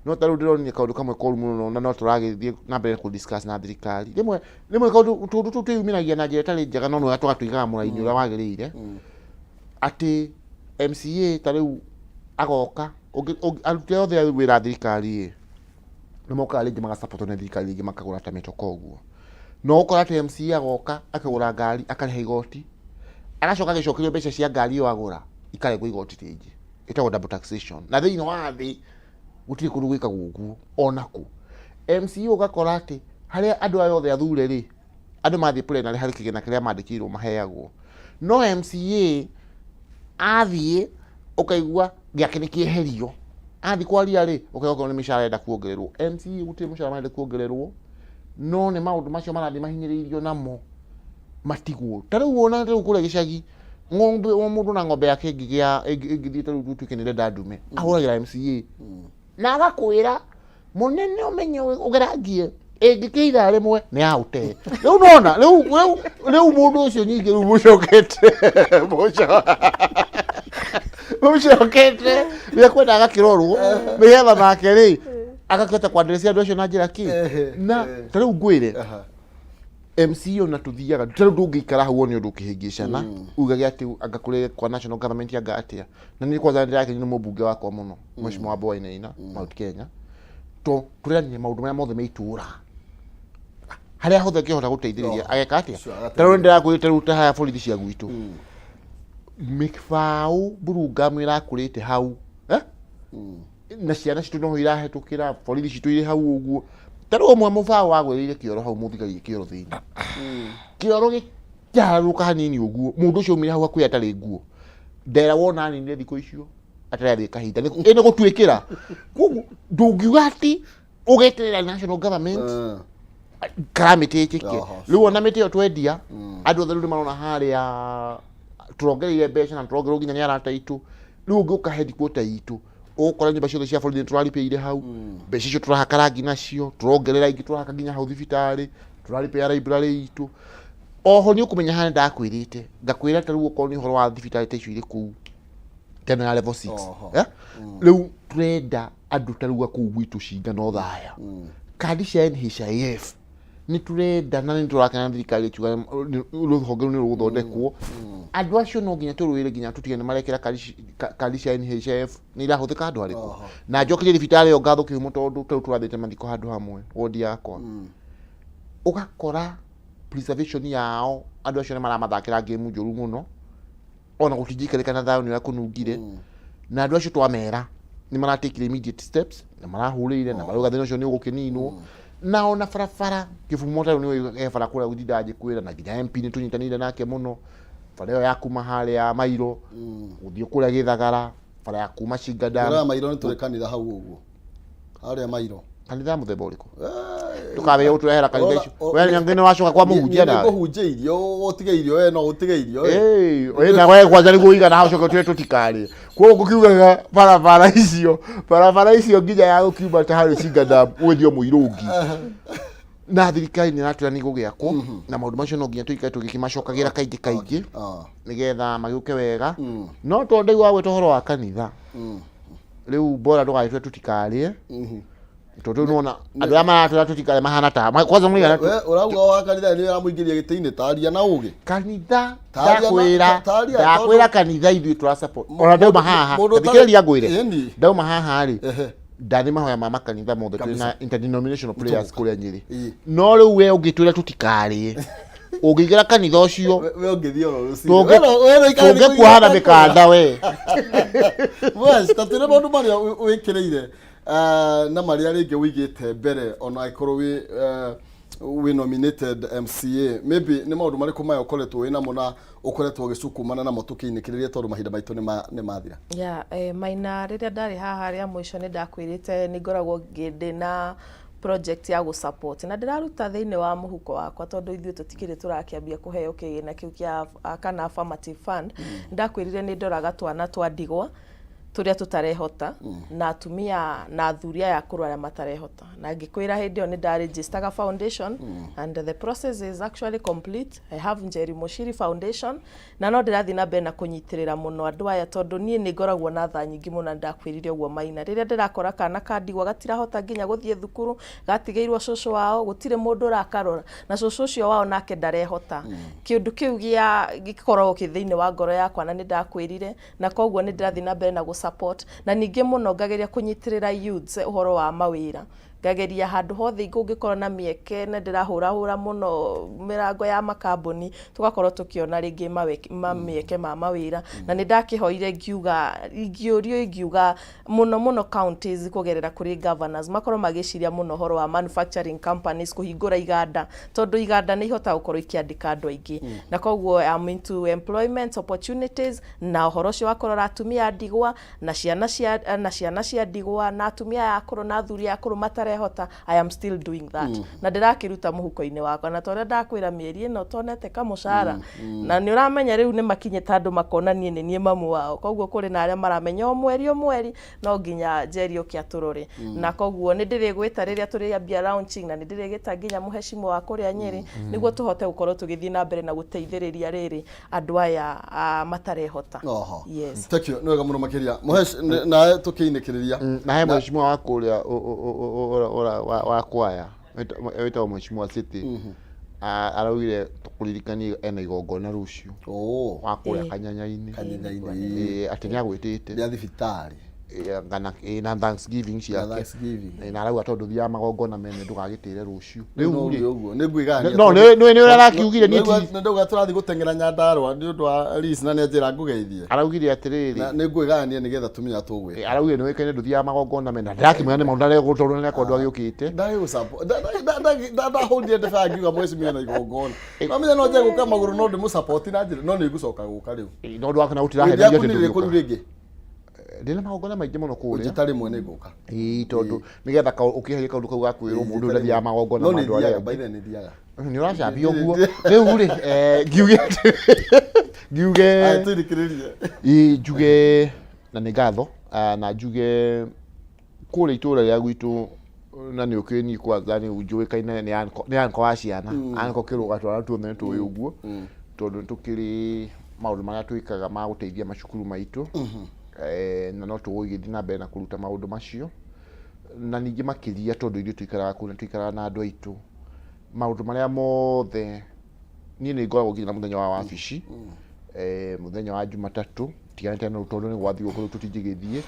No ta rĩu ndĩronire kaũndũ kamwe koru mũno na no tũragĩthiĩ na mbere kũ discuss na thirikari. Rĩmwe rĩmwe kaũndũ tũndũ tũu twĩyumĩragia na njĩra ĩtarĩ njega no nĩ wega tũgatũigaga mũraini ũrĩa wagĩrĩire atĩ MCA ta rĩu agoka aruti othe a wĩra a thirikari ĩ nĩ mokaga rĩngĩ magasapotwo nĩ thirikari rĩngĩ makagũra ta mĩtoka ũguo. No ũkora atĩ MCA agoka akagũra ngari akarĩha igoti agacoka agĩcokerio mbeca cia ngari ĩyo agũra ikaregwo igoti rĩngĩ ĩtagwo double taxation. Na thĩinĩ wa thĩ gũtirĩ kũndũ gwĩkagwo ũguo ona kũ. MCA ũgakora atĩ harĩa andũ aya othe athure rĩ andũ mathiĩ plenary harĩ kĩgĩna kĩrĩa mandĩkĩirwo maheagwo, no MCA athiĩ ũkaigua gĩake nĩ kĩeherio, athiĩ kwaria rĩ ũkaigua okorwo nĩ mĩcara arenda kuongererwo. MCA gũtirĩ mũcara marenda kuongererwo no nĩ maũndũ macio marathiĩ mahinyĩrĩirio namo matigwo. Ta rĩu ona ta rĩu kũrĩa gĩcagi ng'ombe o mũndũ na ng'ombe yake ĩngĩgĩa ĩngĩthiĩ ta rĩu tũtuĩke nĩ ĩrenda ndume ahũragĩra MCA na agakwĩra mũnene ũmenye ũgerangie ĩngĩkĩa ithaa rĩmwe nĩ yaũte. Rĩu nona rĩu rĩu rĩu mũndũ ũcio ningĩ rĩu mũcokete mũcokete nĩ ekwenda agakĩrorwo nĩgetha nake rĩ agakĩhota kwanderecia andũ acio na njĩra kĩ na ta rĩu ngwĩre MCA ona tũthiaga ta rĩu ndũngĩikara hau wone ũndũ ũkĩhĩngĩcana ugage atĩ anga kũrĩ kwa national government anga atĩa. Na niĩ kwanza nĩndĩrakenio nĩ mũmbunge wakwa mũno Mheshimiwa Wambua Wainaina Mount Kenya to tũrerania maũndũ marĩa mothe me itũra harĩa hothe angĩhota gũteithĩrĩria ageka atĩa. Ta rĩu nĩndĩrakwĩrĩte rĩu ta haya borithi cia gwitũ mĩbaũ mburungamu ĩrakũrĩte hau na ciana citũ noho irahetũkĩra borithi citũ irĩ hau ũguo. Ta rĩu ũmwe mũbaũ wagwĩrĩire kĩoro hau mũthigari kĩoro thĩinĩ kĩoro gĩkĩharũrũka hanini ũguo mũndũ ũcio aumire hau hakuhĩ atarĩ nguo ndera wona aninire thikũ icio atarĩ athiĩ kahinda ĩ nĩ gũtuĩkĩra. Koguo ndũngiuga atĩ ũgeterera national government kana mĩtĩ ĩkĩke. Rĩu ona mĩtĩ ĩyo twendia andũ othe rĩu nĩ marona harĩa tũrongereire mbeca na tũrongererwo nginya nĩ arata aitũ. Rĩu ũngĩũka headquarter itũ ũgũkora nyũmba ciothe cia borithi nĩ tũraripĩire hau mbeca icio tũrahaka rangi nacio tũrongerera ingĩ tũrahaka nginya hau thibitarĩ tũraripĩra library itũ. Oho nĩ ũkũmenya harĩa ndakwĩrĩte ngakwĩra ta rĩu okorwo nĩ ũhoro wa thibitarĩ ta icio irĩ kũu ta ĩno ya level 6 rĩu tũrenda andũ ta rĩu a kũu gwitũ Cinga na Othaya kandi cia NHIF nĩ tũrenda na nĩ tũrakena na thirikari ĩkiuga rũhonge rũu nĩ rũgũthondekwo. Andũ acio no nginya tũrũĩre nginya tũtige nĩ marekĩra kandi cia NHIF nĩ irahũthĩka handũ harĩkũ. Na njokerie thibitarĩ ĩyo ngatho kĩhumo tondũ ta rĩu tũrathiĩte mathiko handũ hamwe wodi yakwa ũgakora preservation yao andũ acio nĩ maramathakĩra game njũru mũno ona gũtingĩikarĩka na thayũ nĩ ũrĩa kũnungire. Na andũ acio twamera nĩ maratekire immediate steps Na marahũrĩire na marauga thĩna ũcio nĩ ũgũkĩninwo. Na ona barabara kĩbumo ta rĩu nĩũĩ he bara kũrĩa gũtinda ngĩkwĩra, na nginya MP nĩ tũnyitanĩire nake mũno, bara ĩyo ya kuma harĩa Mairo gũthiĩ kũrĩa Gĩthagara, bara ya kuma Shinga Dam. Ũrĩa Mairo nĩ tũrĩ kanitha hau ũguo harĩa Mairo. Kanitha mũthemba ũrĩkũ? Ndũkambĩrĩrie gũtũrehera kanitha icio. We ningĩ nĩ wacoka kwa mũhunjia nawe. Nĩngũhunjia irio, ũtige irio we, no ũtige irio we. Ĩĩ, na we kwanja nĩguo ũigana hau ũcoke ũtwĩre tũtikarĩe. Koguo ngũkiugaga barabara icio, barabara icio nginya ya gũkiuma ta harĩa Shinga Dam ũgĩthiĩ o Mũirũngi. Na thirikari nĩ ĩratwĩra nĩ ĩgũgĩakwo, na maũndũ macio no nginya tũikare tũgĩkĩmacokagĩra kaingĩ kaingĩ nĩgetha magĩũke wega. No tondũ ndaigua wagweta ũhoro wa kanitha, rĩu bora ndũgagĩtwĩre tũtikarĩe, tondũ rĩu nĩwona andũ arĩa maratwĩra tũtikarĩe mahana ta kwanza mũigana We ũrauga wa kanitha nĩ ũramũingĩria gĩtĩ-inĩ, taria na ũgĩ. Kanitha Taria na- ndakwĩra taria ndakwĩra tondũ- kanitha ithuĩ tũra support ona ndauma haha mũndũ ũtarĩ- thikĩrĩria ngwĩre Ĩni. ndauma haha rĩ, ndathiĩ mahoya ma makanitha mothe twĩ Kabisa. na interdenominational prayers kũrĩa Nyĩrĩ. Ĩĩ. No rĩu we ũngĩtwĩra tũtikarĩe, ũngĩingĩra kanitha ũcio We ũngĩthiĩ oro rũcinĩ. We no ikara thikũ tũngĩkuoha na igĩrĩ. mĩkanda we. Wes, ta twĩre maũndũ marĩa wĩkĩrĩire na marĩa rĩngĩ ũigĩte mbere ona angĩkorwo wĩ nominated MCA, maybe nĩ maũndũ marĩkũ maya ũkoretwo wĩ namo na ũkoretwo ũgĩcukumana namo tũkĩinĩkĩrĩria tondũ mahinda maitũ nĩ mathira? Yeah, Maina, rĩrĩa ndarĩ haha rĩa mũico nĩ ndakwĩrĩte nĩ ngoragwo ndĩna project ya gũ support na ndĩraruta thĩinĩ wa mũhuko wakwa, tondũ ithuĩ tũtikĩrĩ tũrakĩambia kũheo kĩgĩna kĩu kĩa kana affirmative fund. Ndakwĩrire nĩ ndoraga twana twa ndigwa tũrĩa tũtarehota na atumia na athuri aya akũrũ arĩa matarehota, na ngĩkwĩra hĩndĩ ĩyo nĩ ndaregistaga foundation and the process is actually complete. I have Njeri Muchiri Foundation, na no ndĩrathiĩ na mbere na kũnyitĩrĩra mũno andũ aya, tondũ niĩ nĩ ngoragwo na tha nyingĩ mũno, na ndakwĩrire ũguo Maina, rĩrĩa ndĩrakora kana ka ndigwa gatirahota nginya gũthiĩ thukuru, gatigĩirwo cũcũ wao, gũtirĩ mũndũ ũrakarora, na cũcũ ũcio wao nake ndarehota, kĩũndũ kĩu gĩa gĩkoragwo kĩ thĩinĩ wa ngoro yakwa, na nĩ ndakwĩrire, na koguo nĩ ndĩrathiĩ na mbere na gũ support, na ningĩ mũno ngageria kũnyitĩrĩra youths ũhoro wa mawĩra, ngageria handũ hothe kũngĩkorwo na mĩeke, na ndĩrahũrahũra mũno mĩrango ya makambuni, tũgakorwo tũkĩona rĩngĩ mĩeke ma mawĩra. Na nĩ ndakĩhoire ngiuga, ingĩũrio ingiuga mũno mũno counties kũgerera kũrĩ governors makorwo magĩciria mũno ũhoro wa manufacturing companies, kũhingũra iganda, tondũ iganda nĩ ihotaga gũkorwo ikĩandĩka andũ aingĩ. Na koguo I'm into employment opportunities na ũhoro ũcio wa kũrora atumia a ndigwa na ciana cia ndigwa na atumia aya akũrũ na athuri aya akũrũ matarehota. I am still doing that na ndĩrakĩruta mũhuko-inĩ wakwa, na torĩa ndakwĩra mĩeri ĩno tonete kamũcara na nĩ ũramenya rĩu nĩ makinyĩte andũ makona niĩ nĩ niĩ mamu wao, koguo kũrĩ na arĩa maramenya o mweri o mweri no nginya Njeri oke atũrore. Na koguo nĩ ndĩrĩgwĩta rĩrĩa tũrĩambia launching, na nĩ ndĩrĩgĩta nginya mũhecimo wa kũrĩa Nyĩrĩ nĩguo tũhote gũkorwo tũgĩthiĩ na mbere na gũteithĩrĩria rĩrĩ andũ aya matarehota. Oho. Yes. Thank you, nĩ wega mũno makĩria Mũhesh, nawe tũkĩinĩkĩrĩria. Na he mheshimiwa wa kũrĩa wa kwaya wĩtagwo mheshimiwa City, araugire tũkũririkanie ena igongona rũciũ wa kũrĩa Kanyanya-inĩ. Kanyanya-inĩ. Ĩ, atĩ nĩ agwĩtĩte. Rĩa thibitarĩ. Ĩ, kana ĩ, na thanksgiving ciake. Thanksgiving. Ĩ, na arauga tondũ thiaga magongona mene ndũgagĩtĩre rũciũ. Rĩu Rĩu rĩ ũguo nĩ ngwĩgania. No, nĩ ũrĩa arakiugire niĩ Nĩ ndauga tũrathiĩ gũteng'era Nyandarũa nĩ ũndũ wa Liz, na nĩ anjĩra ngũgeithie. Araugire atĩrĩrĩ, Na nĩ ngwĩgania nĩgetha tũmenye tũgwĩka. Araugire nĩ wĩkaine ndũthiaga magongona mene, na ndĩrakĩmwĩra nĩ maũndũ arĩa tondũ nĩ akorwo agĩũkĩte. Ndahũrire ndebe angiuga mheshimiwa na igongona, no menya no nje gũka magũrũ, no ndĩmũ na njĩra no nĩ ngũcoka gũka rĩu. No ũndũ wa kana gũtiraheneria Rĩaku atĩ nĩ rĩrĩkũ rĩu ndũgĩũka. rĩngĩ? Ndĩna magongona maingĩ mũno kũrĩa. Njĩta rĩmwe nĩ ngũka. Ĩĩ, tondũ nĩgetha ũkĩeherie kaũndũ kau ga kwĩrwo mũndũ ũyũ ndathiaga magongona No ma nĩ andũ arĩa thiaga angĩ. by then nĩ thiaga. Nĩ ũracambia ũguo rĩu rĩ, ngiuge ngiuge Aya, tũrĩkĩrĩrie. Ĩ, njuge na nĩ ngatho, na njuge kũrĩa itũra rĩa gwitũ, na nĩ ũkĩũĩ niĩ kwanza nĩ njũĩkaine nĩ anko wa ciana. Anko kĩrũga twana tuothe nĩ tũĩ ũguo, tondũ nĩ tũkĩrĩ maũndũ marĩa twĩkaga ma gũteithia macukuru maitũ. Na no tũgũgĩthiĩ na mbere na kũruta maũndũ macio, na ningĩ makĩria tondũ ithuĩ tũikaraga kũu na tũikaraga na andũ aitũ, maũndũ marĩa mothe niĩ nĩ ngoragwo nginya na mũthenya wa wabici, mũthenya wa Jumatatũ tiganĩte na tondũ nĩ gwa thigũkũ rĩu tũtingĩgĩthiĩ,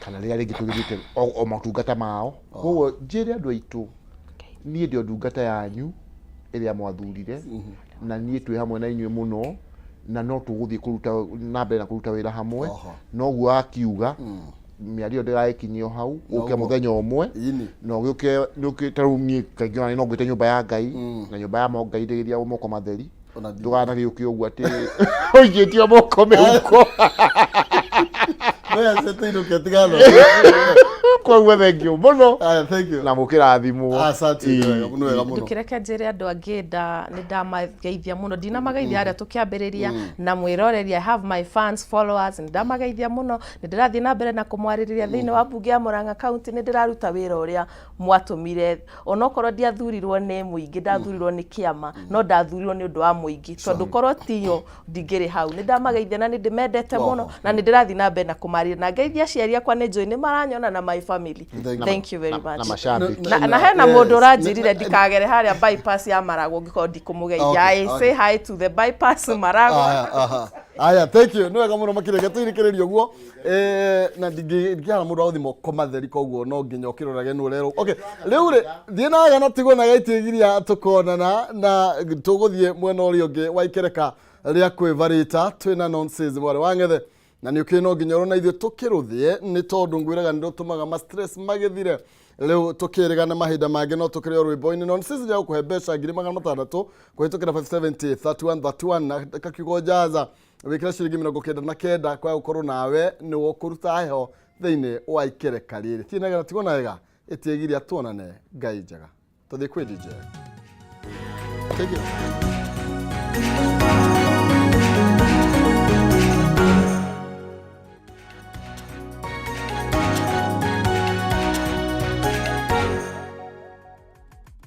kana rĩrĩa rĩngĩ tũgĩthiĩte o motungata mao. Koguo njĩre andũ aitũ, niĩ ndĩ o ndungata yanyu ĩrĩa mwathurire, na niĩ twĩ hamwe na inyuĩ mũno, na no tũgũthiĩ kũruta na mbere na kũruta wĩra hamwe. Noguo akiuga. Mĩario ndĩgagĩkinyio hau, ũke Noguo. Mũthenya ũmwe na ũgĩũke nĩũkĩ ta rĩu niĩ kaingĩ ona no ngwĩte nyũmba ya Ngai na nyũmba ya Ngai ndĩgĩthiagwo moko matheri. Ndũganagĩũke ũguo atĩ ũigĩtio moko mĩhuko. Tigano. Koguo thengiũ mũno na mũkĩrathimwo. Asante, nĩ wega, nĩ wega mũno. Ndũkĩreke njĩre andũ angĩ nĩ ndamageithia mũno, ndinamageithia harĩa tũkĩambĩrĩria na mwĩroreri. I have my fans, followers, nĩ ndamageithia mũno. Nĩ ndĩrathiĩ na mbere na kũmwarĩrĩria thĩinĩ wa mbunge ya Murang'a County. Nĩ ndĩraruta wĩra ũrĩa mwatũmire, onokorwo ndiathurirwo nĩ mũingĩ, ndathurirwo nĩ kĩama, no ndathurirwo nĩ ũndũ wa mũingĩ, tondũ korwo tiyo ndingĩrĩ hau. Nĩ ndamageithia na nĩ ndĩmendete mũno na nĩ ndĩrathiĩ na mbere na kũmarĩria, na ngeithia aciari akwa, nĩ njũĩ nĩ maranyona, na my family. Thank you. Thank you very Na much. mashabiki. Na hena mũndũ ũranjĩrire ndikagere harĩa bypass ya Maragwo ngĩkorwo ndikũmũgeithia. I say hi to the bypass Maragwa. Aya, aha. Aya, thank you, nĩ wega mũno makĩria. Reke tũirĩkĩrĩrie ũguo. Na ndingĩhara mũndũ wa gũthiĩ moko matheri, koguo no nginya ũkĩrorage nũ ũrerwo. Okay, rĩu rĩ, thiĩ na wega na tigwo na gaitigiria, tũkonana na tũgũthiĩ mwena ũrĩa ũngĩ wa ikereka rĩa kwĩvarĩta. Twĩna nonsense mwarĩ wa ng'ethe, na nĩ ũkĩrĩ no nginya ũrona ithuĩ tũkĩrũthie, nĩ tondũ ngwĩraga nĩ rũtũmaga ma stress magĩthire. Rĩu tũkĩrĩgana mahinda mangĩ, no tũkĩrĩ o rwĩmbo-inĩ. Nonsense rĩa gũkũhe mbeca 600,000 kũhĩtũkĩra 570 31 31 na kakiugo jaza, wĩkĩra ciringi 99, kwa gũkorwo nawe nĩwe ũkũruta heho thĩinĩ wa ikereka rĩrĩ. Thiĩ na wega na tigwo na wega, ĩtiĩgiria tuonane. Ngai njega, tũthiĩ kwĩ DJ. Thank you.